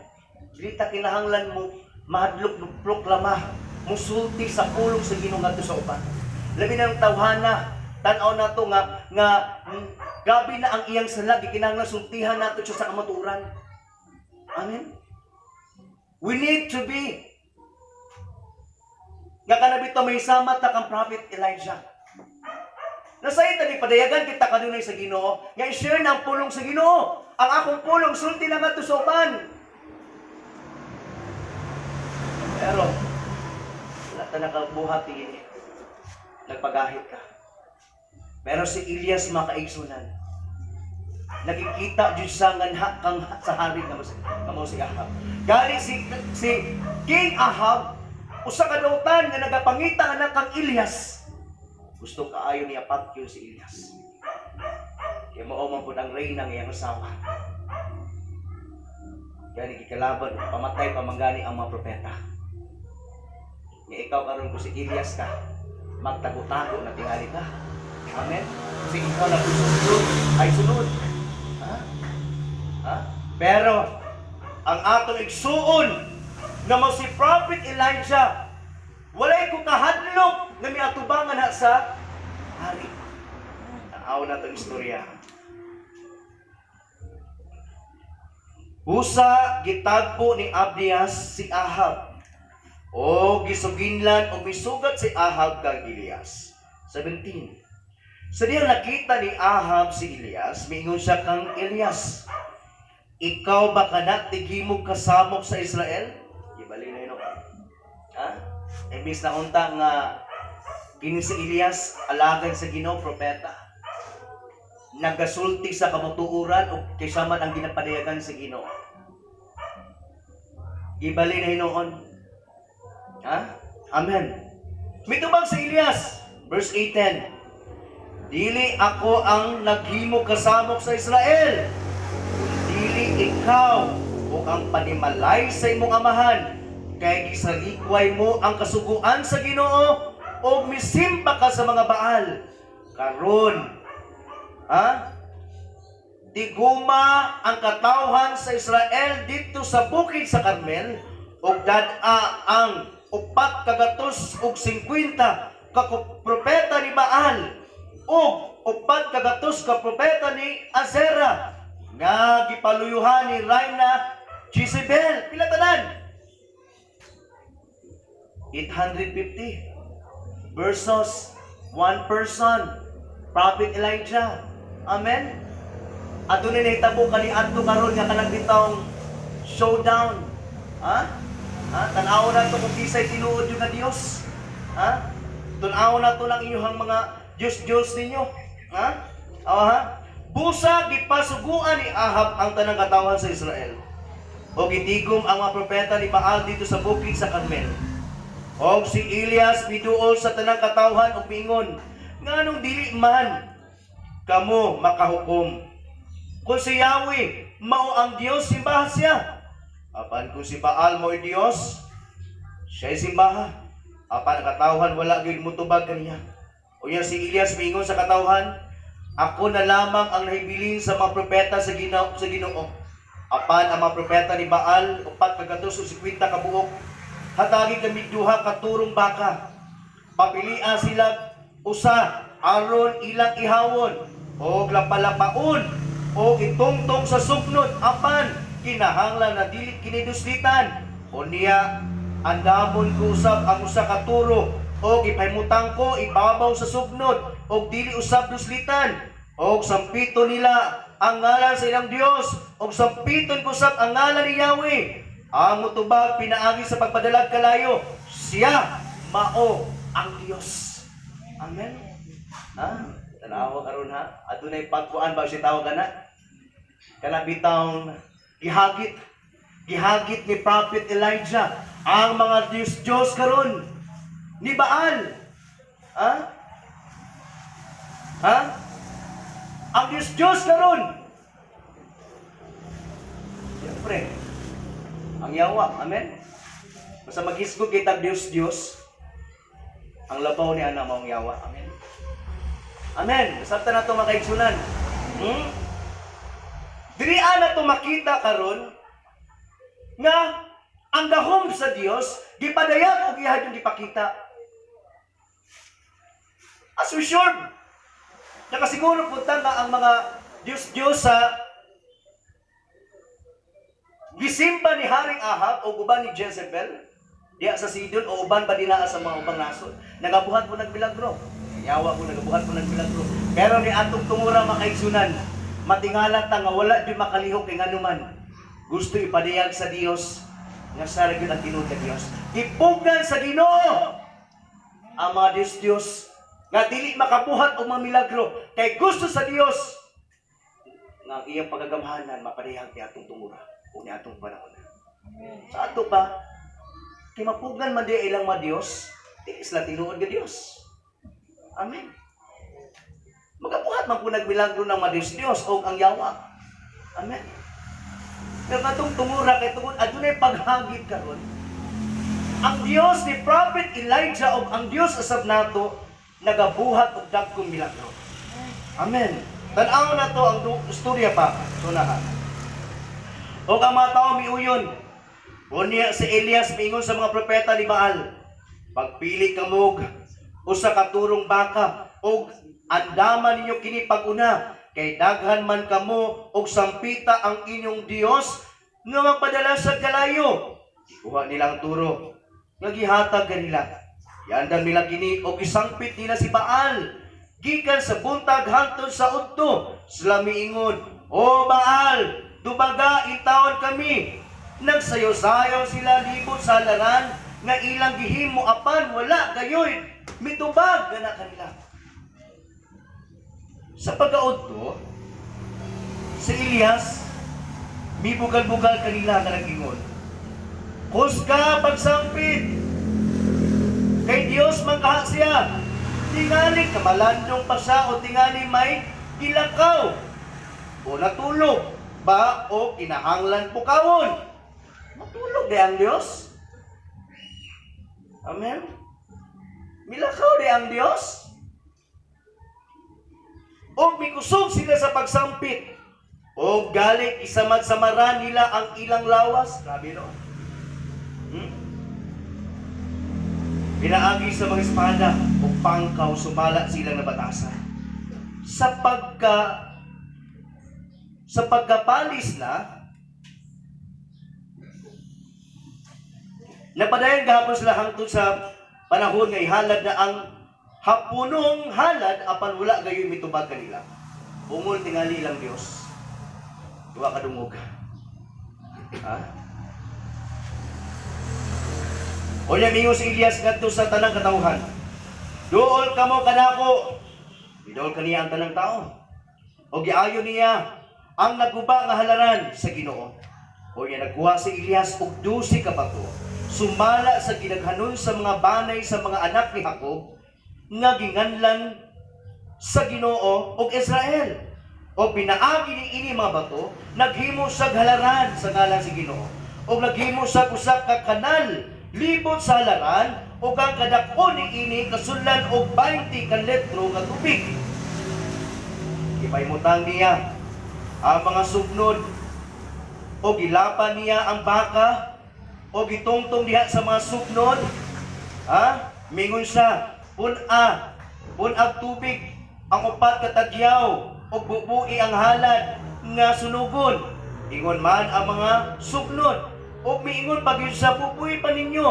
Dili ta kinahanglan mo mahadlok mo proklama, musulti sa pulong sa Ginoo ngadto sa uban. Labi na ang tawhana, tan-aw nato nga nga grabe na ang iyang sala, gikinahanglan sultihan nato siya sa kamatuoran. Amen. We need to be nga kanabito may sama ta kang Prophet Elijah. Nasayod ni padayagan kita kanunay sa Ginoo nga i-share na ang pulong sa Ginoo. Ang akong pulong sulti na ngadto sa uban. Pero wala ta nakabuhat ini. Nagpagahit ka. Pero si Elias, mga kaigsunan, nakikita jud sa nganha kang sa hari nga mao si Ahab. Gali si si King Ahab usa ka dautan nga nagapangita nga kang Elias. Gusto kaayo niya patyon si Elias. Kay mao man pud ang reyna nga iyang asawa. Gani gikalaban, pamatay pa man gani ang mga propeta. Nga ikaw karon, kung si Elias ka, magtago-tago na tingali ka. Amen? Kasi ikaw na sunod ay sunod. Ha? Ha? Pero ang atong igsuon nga mao si Prophet Elijah, walay ko kahadlok nga miatubangan na sa hari. Tanaw na itong istorya. Busa gitagpo ni Abdias si Ahab. O gisuginlan o misugat si Ahab kang Elias. 17. Sa diyang nakita ni Ahab si Elias, miingon siya kang Elias, "Ikaw ba kana tighimog kasamok sa Israel?" Gibali na yun. Ha? Imbis na unta nga kini si Elias alagad sa Ginoo, propeta. Nagasulti sa kamatuoran o kaysa man ang ginapadayagan sa Ginoo. Gibali na hinuon. Ha? Amen. Mitubag si Elias, verse 8-10. "Dili ako ang naghimo kasamok sa Israel. Dili ikaw o ang panimalay sa imong amahan. Kay gisalikway mo ang kasuguan sa Ginoo o misimba ka sa mga Baal. Karon, ha? Tiguma ang katawhan sa Israel dito sa bukid sa Carmel ug dad-a ang 450 ka propeta ni Baal ug 400 ka propeta ni Azera nga gipaluyuhan ni Reyna Jezebel." Pila tanan? 850 versus one person, Prophet Elijah. Amen? Adunay nahitabo kani adto karon nga kanang bitawng showdown. Ha? Ha? Tan-aw na to kung kisay tinuod yung nga Dios. Ha? Tun-aw na to lang inyong mga Diyos-Diyos ninyo. Ha? Aw, ha? Busa gipasuguan ni Ahab ang tanang katawhan sa Israel. O gitigom ang mga propeta ni Baal dito sa bukid sa Carmel. Og si Elias miduol sa tanang katawhan ug miingon, "Nganong dili man kamo makahukom? Kung si Yahweh mao ang Dios, simbaha siya. Apan kung si Baal mo'y Dios, siya'y simbaha." Apan ang katawhan wala gyud motubag kaniya. Unya si Elias miingon sa katawhan, "Ako na lamang ang nahibilin sa mga propeta sa Ginoo. Apan ang mga propeta ni Baal, 450 ka buok. Hatagi kami duha ka turong baka. Papilia sila usa aron ilang ihawon o lapalapaon o itungtong sa sugnod, apan kinahanglan na dili kini duslitan. Unya andamon ko usab ang usa ka turo og ipahimutang ko ibabaw sa sugnod og dili usab duslitan. Og sampito nila ang ngalan sa ilang Dios og sampiton ko usab ang ngalan ni Yahweh. Ang mutubag pinaagi sa pagpadalag kalayo, siya mao ang Dios." Amen. Ha? Tanawa karon ha. Adunay pagkuan ba si tawag kana? Kana bitawng gihagit. Gihagit ni Prophet Elijah ang mga Diyos Diyos karon ni Baal. Ha? Ha? Ang Diyos Diyos karon. Siyempre, ang yawa. Amen? Basta maghisgot kita Diyos Diyos, ang labaw ni ana maong yawa. Amen. Amen. Sabta na ito, mga kaigsunan. Diri na to makita karon nga ang gahom sa Dios gipadayag og iya yung gipakita. As we sure, nakasiguro punta nga ang mga Diyos-Diyos sa gisimba ni Haring Ahab o uban ni Jezebel diya sa Sidon o uban ba dinaa sa mga ubang nasod, nagabuhat po nagmilagro. Yawa ko, nagabuhat po nagmilagro. Pero ni atong tungura, makaigsunan, matingala ta nga wala di makalihok kay nganuman gusto ipadayag sa Dios nga sa gyud ang tinuod nga Dios. Gipugnan sa Ginoo ang mga Dios Dios nga dili makabuhat og mga milagro kay gusto sa Dios nga ang iyang pagagamhanan mapadayag ni atong tungura o ni atong panahon. Sa ato pa, kay mapugnan man di ilang mga Dios, dili sila tinuod nga Dios. Amen. Magabuhat man po nagmilagro ng mga Dios Dios o ang yawa. Amen. Pero katong tungura kay tungod adunay paghagit karon. Ang Dios ni Prophet Elijah o ang Dios usab nato nagabuhat og dagkong milagro. Amen. Tan-aw na to ang istorya pa. Sunahan. Og ang mga tao miuyon. Unya si Elias miingon sa mga propeta ni Baal, "Pagpili kamog usa ka turong baka og andaman ninyo kini pag-una kay daghan man kamo og sampita ang inyong Dios nga magpadala sa kalayo." Ikuha nila ang turo nga gihatag kanila. Giandam nila kini og isangpit nila si Baal. Gikan sa buntag hangtod sa udto, sila miingon, "O Baal, dubaga intawon kami." Nagsayaw-sayaw sila libot sa halaran nga ilang gihimo apan wala gayoy mitubag gana kanila. Sa pagkaudto, si Elias mibugal-bugal kanila nga nag-ingon, "Kusga pagsampit! Kay Dios man kaha siya. Tingali kamalandong pa siya o tingali may gilakaw o natulog ba o kinahanglan pukawon." Matulog di ang Dios? Amen? Milakaw di ang Dios? O mikusog sila sa pagsampit. O galit isamad-samaran nila ang ilang lawas. Grabe, no? Pinaagi sa mga espada o pangkaw sumala silang nabatasan. Sa pagkapalis na, napadayon gahapon sila hangtod sa panahon nga ihalad na ang hapunong halad apan wala gayoy mitubag kanila. Ungol tingali ilang Dios. Duha ka dungog. Ha? Unya mingon si Elias ngadto sa tanang katawhan, "Duol kamo kanako." Giduol kaniya ang tanang tao. O giayo niya ang naguba nga halaran sa Ginoo. Unya nagkuha si Elias og 12 ka bato sumala sa gidaghanon sa mga banay sa mga anak ni Jacob nga ginganlan sa Ginoo og Israel. O pinaagi ni ini mga bato, naghimo sa halaran sa ngalan sa Ginoo. O naghimo sa usa ka kanal libot sa halaran ug ang kadak-on ni ini kasullan og 20 ka litro nga tubig. Gipaimutang niya ang mga sugnod o gilapan niya ang baka o gitungtong diha sa mga sugnod. Ha? Mingon siya, "Pun-a, pun-ag tubig ang upat ka tagyaw ug bubui ang halad nga sunugon." Ingon man ang mga sugnod. Ug miingon pa gyud siya, "Bubui pa ninyo."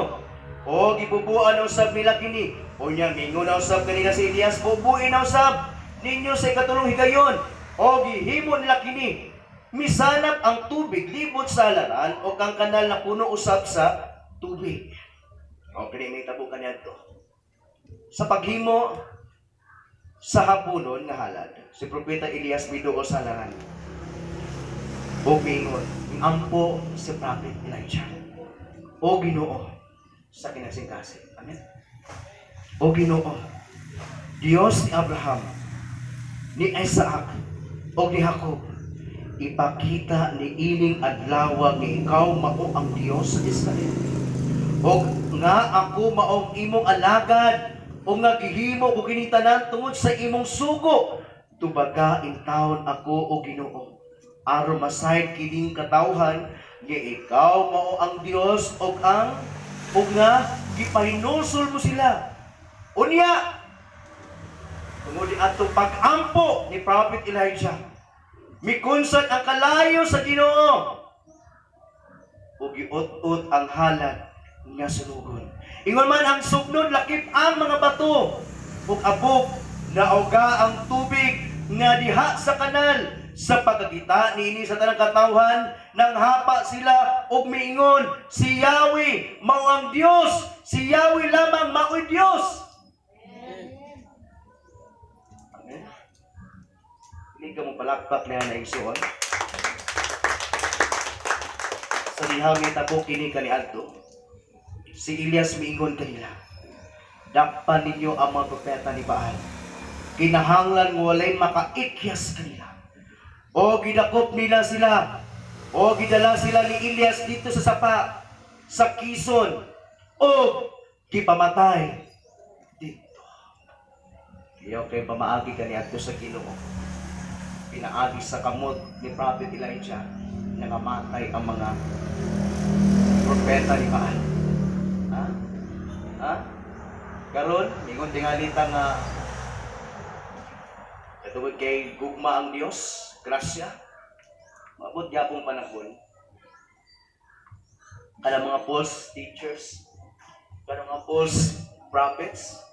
O gibubuan na usab nila kini. Unya mingon na usab kanila si Elias, "Bubui na usab ninyo sa ikatulong higayon." O gihimo nila kini. Misanap ang tubig libot sa halaran o kang kanal na puno usab sa tubig. O kini may tabo kaniadto. Sa paghimo sa hapunon nga halad, si Propeta Elias miduol sa halaran. O miingon, ampo si Prophet Elijah, "O Ginoo sa kinasingkasing." Amen. "O Ginoo, Dios ni Abraham, ni Isaac, o ni Jacob, ipakita ni ining adlaw nga ikaw mao ang Dios sa Israel. O nga ako maong imong alagad, o nga gihimo ko kini tanan tungod sa imong sugo. Tubaga intawon ako, o Ginoo." Aron masayod kining katawhan nga ikaw mao ang Dios ug nga gipahinulsol mo sila. Unya, tungod atong pag-ampo ni Prophet Elijah, mikunsad ang kalayo sa Ginoo ug giut-ut ang halad nga sunugon. Ingon man ang sugnod, lakip ang mga bato ug abog, nauga ang tubig nga diha sa kanal. Sa pagkakita niini sa tanang katawhan, nanghapa sila ug miingon, "Si Yahweh mao ang Dios, si Yahweh lamang mao'y Dios." Amen. Hindi ka mo palakpak niya na igsoon. Sa dihang nitabo kini kaniadto, si Elias miingon kanila, "Dakpan ninyo ang mga propeta ni Baal. Kinahanglan nga walay makaikyas kanila." O gidakop nila sila. O gidala sila ni Elias dito sa sapa, sa Kison. O gipamatay dito. Iyaw kay pamaagi kaniadto sa Ginoo. Pinaagi sa kamot ni Prophet Elijah, nangamatay ang mga propeta ni Baal. Ha? Ha? Karon, ingon tingali ta nga katungod kay gugma ang Dios, grasya. Maabot gyapong panahon kanang mga false teachers, kanang mga false prophets,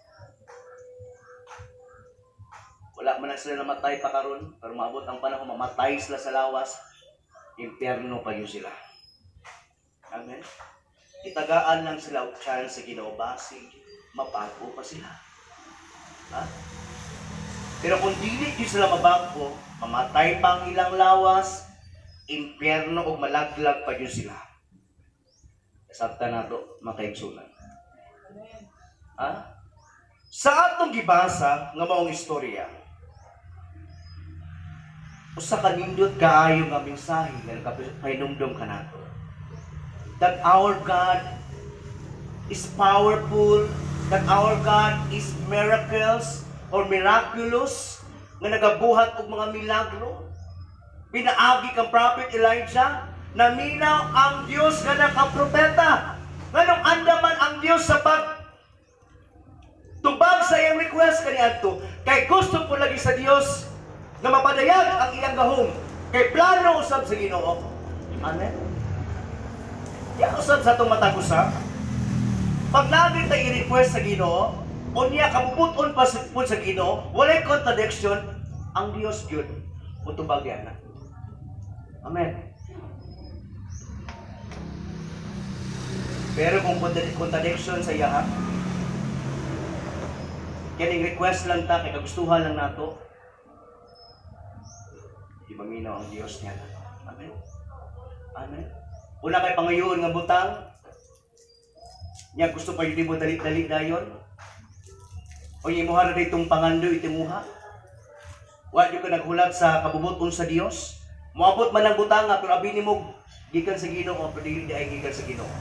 wala man na sila namatay pa karon, pero maabot ang panahon mamatay sila sa lawas, impyerno pa yun sila. Amen. Itagaan lang sila og chance sa Ginoo, basig mabago pa sila. Ha? Pero kung dili gyud sila mabago, mamatay pa ang ilang lawas, impyerno ug malaglag pa gyud sila. Kasabtan nato, makaigsunan. Ha? Sa atong gibasa nga maong istorya, usa ka nindot kaayo nga mensahe nga nakapahinumdom kanato. That our God is powerful, that our God is miracles or miraculous, nga nagabuhat og mga milagro. Pinaagi kang Prophet Elijah, naminaw ang Dios nga nakapropeta. Nganong andaman ang Dios sa pag tubag sa iyang request kaniadto, kay gusto po lagi sa Dios nga mapadayag ang iyang gahom, kay plano usab sa Ginoo. Amen. Diya usab sa atong matag usa, pag lagi tayo i-request sa Ginoo, unya kabubut-on pa sa, pud sa Ginoo, walay contradiction, ang Dios gyud mutubag yan na. Amen. Pero kung contradiction sa iya, kining request lang ta kay kagustuhan lang nato, di maminaw ang Dios niya. Amen. Amen. Una kay pangayoon nga butang, nya gusto pa yun mo dali-dali dayon. O imuha na ditong pangandoy itimuha. Wa jud ka naghulat sa kabubuton sa Dios. Moabot man ang butang nga, pero abi nimo gikan sa Ginoo, pero dili di ay gikan sa Ginoo.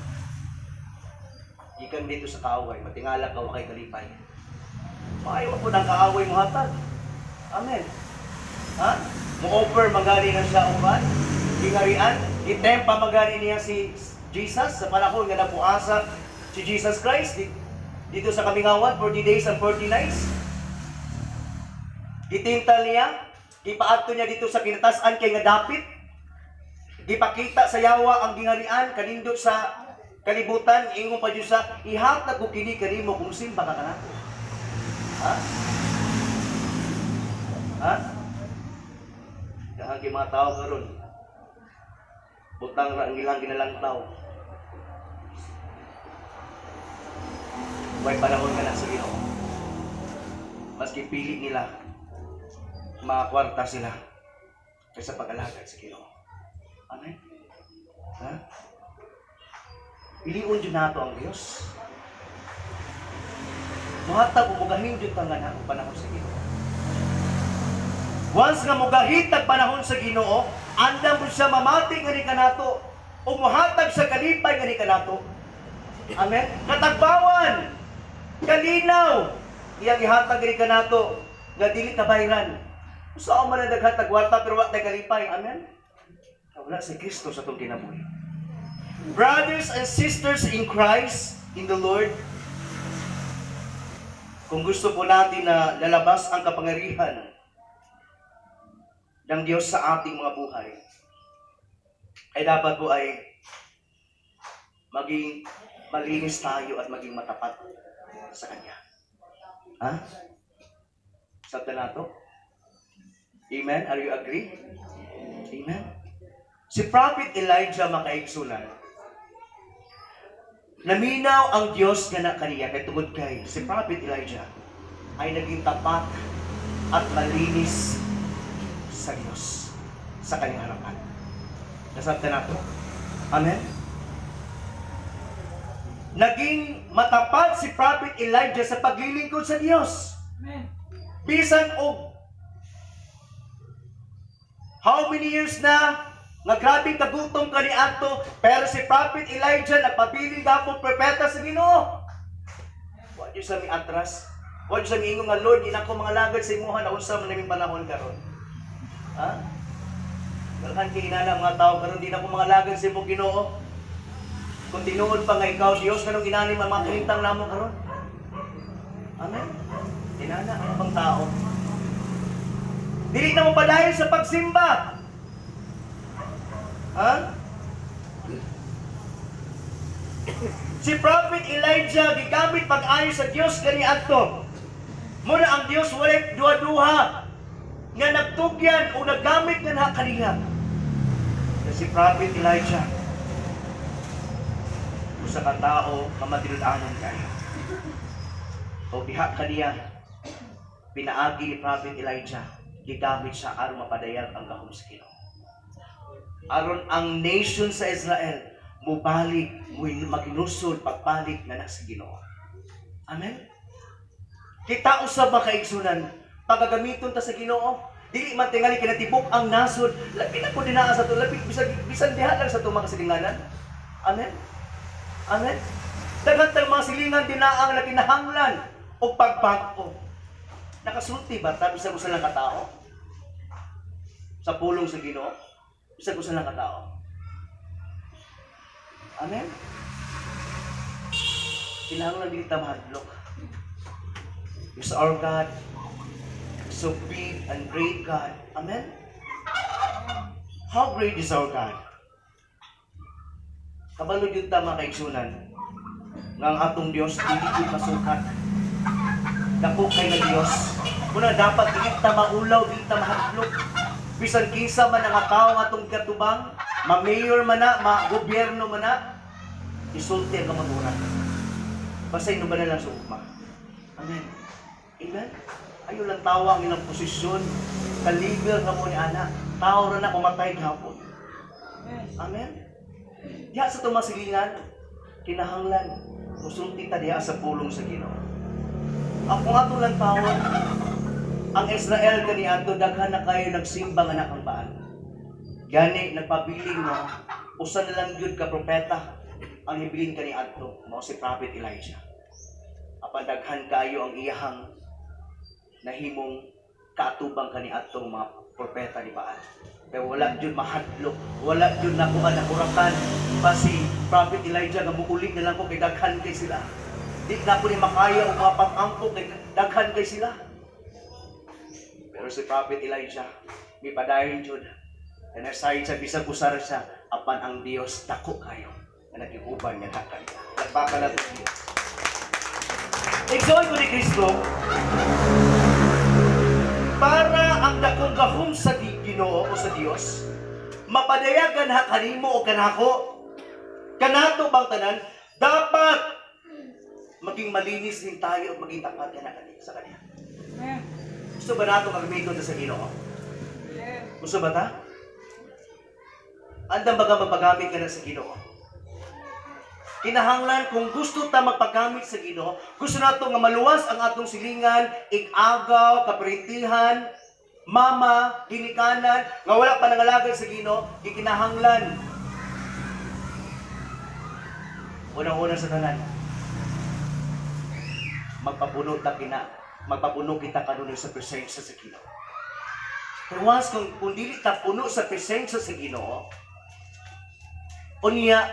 Gikan dito sa kaaway, matingala ka, wa kay kalipay. Maayo po ng kaaway mo hatag. Amen. Ha? Mo-offer magani na siya uban, gingarian, gitempa magani niya si Jesus sa panahon nga napuasa si Jesus Christ dito sa kamingawan, 40 days and 40 nights. Gitintal niya, gipaadto niya dito sa kinatasan kay nga dapit. Gipakita sa yawa ang gingarian kanindot sa kalibutan, ingon pa Diyos sa ihatag ko kini kanimo kung simba ka kanato. Ha? Ha? Dahang kay mga tao karon. Butang ra ang ilang ginalangtaw. May panahon nga na sa Ginoo. Maski pili nila, mga kwarta sila kaysa pag-alagad sa Ginoo. Amen? Ha? Piliun jud nato ang Dios. Muhatag ug mugahin jud ta nga na ang panahon sa Ginoo. Once nga mugahit ang panahon sa Ginoo, andam mo siya mamati nga ni kanato o muhatag sa kalipay nga ni kanato. Amen? Katagbawan, kalinaw, iyang ihatag ni kanato nga dili tabayran. Usa man ang daghan tag kwarta pero wa tay kalipay. Amen? Wala si Kristo sa atong kinabuhi. Brothers and sisters in Christ, in the Lord, kung gusto po natin na lalabas ang kapangyarihan ng Diyos sa ating mga buhay, ay dapat po ay maging malinis tayo at maging matapat sa Kanya. Ha? Sabta nato? Amen? Are you agree? Amen? Si Prophet Elijah, mga kaigsunan, naminaw ang Diyos nga na kaniya kay tungod kay si Prophet Elijah ay naging tapat at malinis sa Diyos sa kanyang harapan. Nasabta nato? Amen? Naging matapat si Prophet Elijah sa paglilingkod sa Diyos. Amen. Bisan og how many years na nga grabeng kagutom kaniadto, pero si Prophet Elijah nagpabilin gapon propeta sa Ginoo. Wa gyud sa mi atras. Wa gyud sa miingon nga, "Lord, di na ko mangalagad sa imuha na unsa man naming panahon karon." Ha? Daghan kay inana mga tao karon, "Di na ko mangalagad sa imong Ginoo. Kung tinuod pa nga ikaw Dios, nganong inani man mga kahimtang namo karon?" Amen. Inana ang ibang tao. Dili na mo padayon sa pagsimba. Ha? Si Prophet Elijah gigamit pag-ayo sa Dios kaniadto. Muna ang Dios walay duha-duha nga nagtugyan o naggamit nga na kaniya. Si Prophet Elijah usa ka tawo nga matinud-anon kayo. O diha kaniya pinaagi ni Prophet Elijah, gigamit siya aron mapadayag ang gahom sa Ginoo. Aron ang nation sa Israel mubalik, maghinulsol pagbalik na na sa Ginoo. Amen. Kita usab, mga kaigsunan, pagagamiton ta sa Ginoo, dili man tingali kinatibuk ang nasod, labi na po dinaa sa to, labi bisan bisan diha lang sa atong mga silinganan. Amen. Amen. Daghan tang mga silingan dinaa nga kinahanglan og pagbag-o. Nakasulti ba ta bisan usa lang ka tao? Sa pulong sa Ginoo, bisan usa lang ka tao. Amen. Kinahanglan dili ta mahadlok. Because our God, so big and great God. Amen? How great is our God? Kabalo gyud ta, mga kaigsunan, nga ang atong Dios dili gyud masukat. Dako kay nga Dios. Kuna dapat dili ta maulaw, dili ta mahadlok. Bisan kinsa man ang tao nga atong katubang, ma-mayor man na, ma-gobyerno man na, isulti ang kamatuoran. Basta inuban na lang sa ugma. Amen. Amen. Ayaw lang tawa ang ilang posisyon. Kaliber na mo ni ana. Tao ra na, kumatay gihapon. Amen. Diha sa tumasilingan, kinahanglan, musulti ta diha sa pulong sa Ginoo. Ako nga lang tawon, ang Israel kaniadto daghan na kayo nagsimba nga nakang Baal. Gani nagpabilin nga usa na lang gyud ka propeta ang hibilin kaniadto, mao si Prophet Elijah. Apan daghan kayo ang iyahang nahimong kaatubang kaniadtong mga propeta ni Baal. Pero wala jud mahadlok, wala jud nakuha na kurakan pa si Prophet Elijah nga muuli na lang ko kay daghan kay sila. Di na ko ni makaya og mga pang-angko kay daghan kay sila. Pero si Prophet Elijah, mipadayon jud. Kanasay sa bisag usa ra siya, apan ang Dios dako kayo nga nagiuban nga kaniya. Nagpapa na Diyos. Igsoon ko ni Kristo, para ang dakong gahom sa Ginoo o sa Dios mapadayagan ha kanimo o kanako, kanato bang tanan, dapat maging malinis din tayo at maging tapat ka na sa kanya. Amen. Gusto ba nato gamiton sa Ginoo? Yes. Gusto ba ta? Andam ba ka magpagamit ka na sa Ginoo? Kinahanglan kung gusto ta magpagamit sa Ginoo, gusto nato nga maluwas ang atong silingan, ig-agaw, kaparintihan, mama, ginikanan, nga wala pa nangalagad sa Ginoo, gikinahanglan. Unang-una sa tanan, magpapuno kita kanunay sa presensya sa Ginoo. Pero once kung dili ta puno sa presensya sa Ginoo, Unya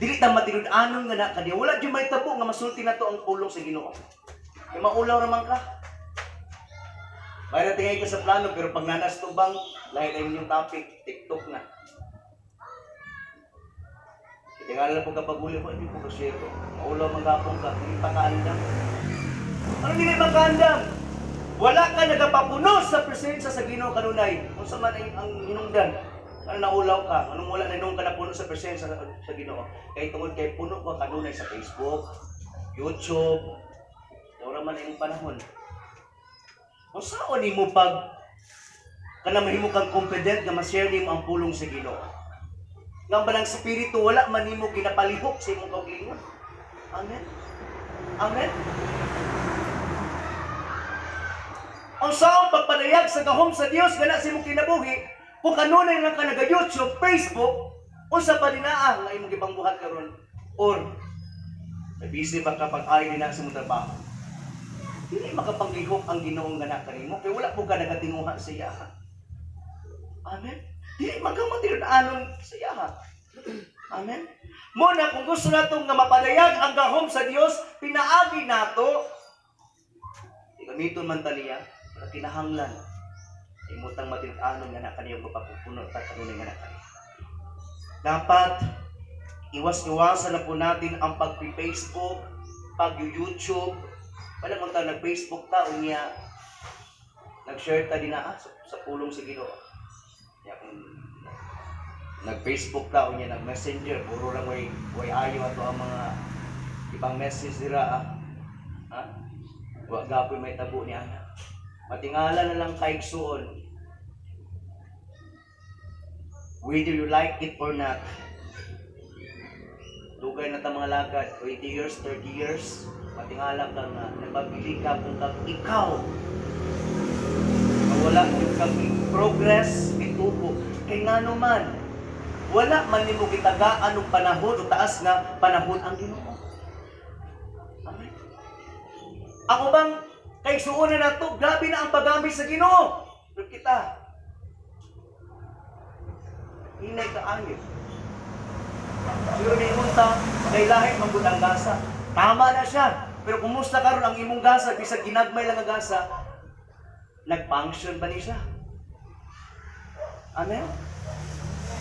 dili ta matinud-anon nga na kaniya. Wala gyud mahitabo nga masulti nato ang pulong sa Ginoo. Kay maulaw ra man ka. Mayroon tingay ka sa plano pero pag nanas tubang lahi na yung topic, TikTok na. Tingala lang po kapag uli mo, hindi po ka-share ko. Maulaw man gapong ka, hindi pa kaandam. Ano dili ba kaandam? Wala ka nagapapuno sa presensya sa Ginoo kanunay. Kung sa man ang hinungdan, ano naulaw ka, anong wala na nung ka napuno sa presensya sa Ginoo. Kay tungod kay puno ka kanunay sa Facebook, YouTube, wala man imong panahon. Kung saan nimo pag kana mahimo kang confident nga ma-share nimo ang pulong sa Ginoo. Nga ang balang spirito wala man nimo ginapalihok sa imong kaugalingon. Amen. Amen. Ang saong pagpadayag sa gahom sa Dios nga na sa imong kinabuhi, kung kanunay lang ka naga-YouTube, Facebook, unsa pa dinaa nga imong gipangbuhat karon or busy ba ka pag-ayo din sa imong trabaho? Dili makapanglihok ang Ginoo nga na kanimo kay wala po ka nagatinguha sa iya. Amen. Dili magkamatinud-anon sa iya. Amen. Muna kung gusto nato nga mapadayag ang gahom sa Dios, pinaagi nato gamiton man ta niya, wala kinahanglan. Imutang matinud-anon nga na kaniyo mapapupuno ta kanunay nga na kaniya. Dapat iwas-iwasan na po natin ang pag-Facebook, pag-YouTube. Wala man ta nag-Facebook ta unya nag-share ta din na sa pulong sa Ginoo. Kaya kung nag-Facebook ta unya nag-Messenger, puro lang way ayo ato ang mga ibang message dira ah. Ha? Wa gapoy may tabo ni ana. Matingala na lang kaigsuon. Whether you like it or not, dugay na ta mga lagad, 20 years, 30 years, matingala ka nga, nagpabili ka kung kag ikaw, nga wala yung kag progress, mitubo. Kay ngano man, wala man nimo gitagaan og panahon o taas nga panahon ang Ginoo. Amen. Ako bang kaigsuonan nato, grabe na ang paggamit sa Ginoo. Pero kita, hinay kaayo. Siguro ningon ta, kay lahi man gud ang gasa. Tama na siya. Pero kumusta karon ang imong gasa bisag ginagmay lang ang gasa, nag-function ba ni siya? Amen?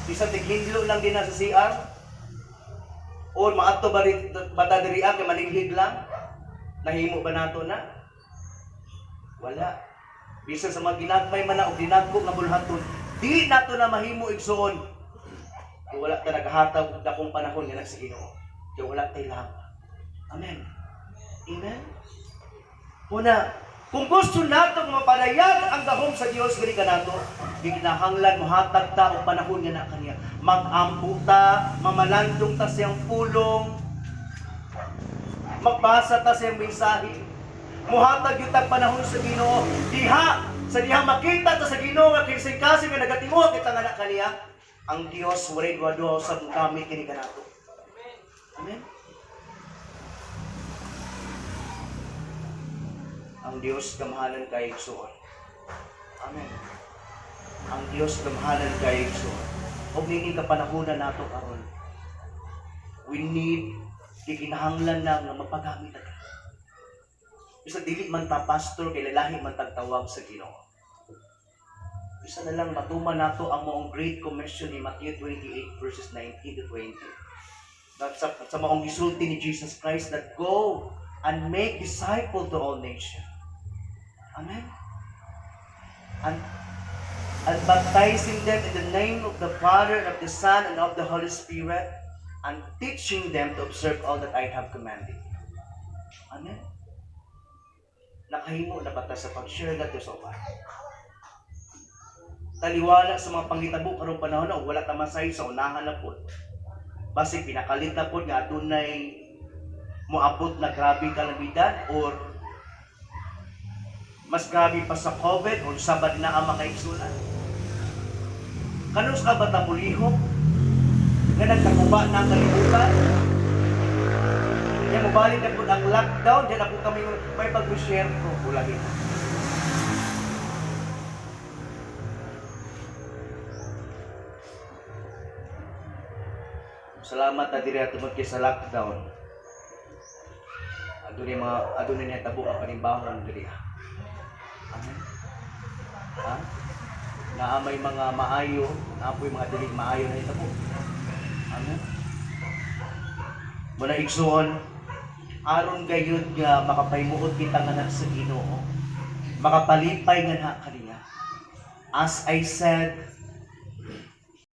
Bisag tighinlo lang din na sa CR, or maadto ba rin bata diri kay malinghig lang, nahimo ba nato na? Wala. Bisan sa mga ginagmay man na og dinagko nga bulhaton, dili nato na mahimo igsuon. Kung wala ta naghatag og dakong panahon nga sa Ginoo. Kay wala tay lama. Amen. Amen. Una, kung gusto nato nga mapadayag ang gahom sa Dios gani kanato, gikinahanglan mohatag ta og panahon nga na kaniya. Mag-ampo ta, mamalandong ta siyang pulong, magbasa ta siyang mensahe. Muhatag gyud tag panahon sa Ginoo. Diha, sa diha makita ta sa Ginoo nga kinsing-kasing nga nagatinguha kita nga na kaniya, ang Dios walay duha-duha sa gamit kini kanato. Amen. Ang Dios kamahalan kay igsuon. Amen. Ang Dios kamahalan kay igsuon. Og niini kapanahonan nato karon. We need gikinahanglan na nga mapagamit ta. Bisa dili man ta pastor kay lalahi man tagtawag sa Ginoo. Bisa na lang matuman nato ang maong Great Commission ni Matthew 28 verses 19 to 20. That sa maong gisulti ni Jesus Christ that go and make disciple to all nations. Amen. And baptizing them in the name of the Father and of the Son and of the Holy Spirit, and teaching them to observe all that I have commanded. Amen. Nakahimo na ba ta sa pag-share that sa uban? Taliwala sa mga panghitabo karong panahon na wala ta masay sa unahan na pod. Basig pinakalit na pod nga adunay moabot na grabe kalamidad or mas grabe pa sa COVID or sabad na ang makaigsunan. Kanus ka ba ta mulihok nga nagtakuba na ang kalibutan? Kaya mobalik na po ang lockdown, diyan ako kami may pag-share ko. Ulagin. Salamat na diri tungod kay sa lockdown. Adunay mga adunay nahitabo nga panimbahon diri. Amen. Ha? Naa may mga maayo, naa poy mga dili maayo na hitabo. Amen. Muna, igsoon, aron gayud nga makapahimuot kita nga sa Ginoo, makapalipay nga na kaniya. As I said,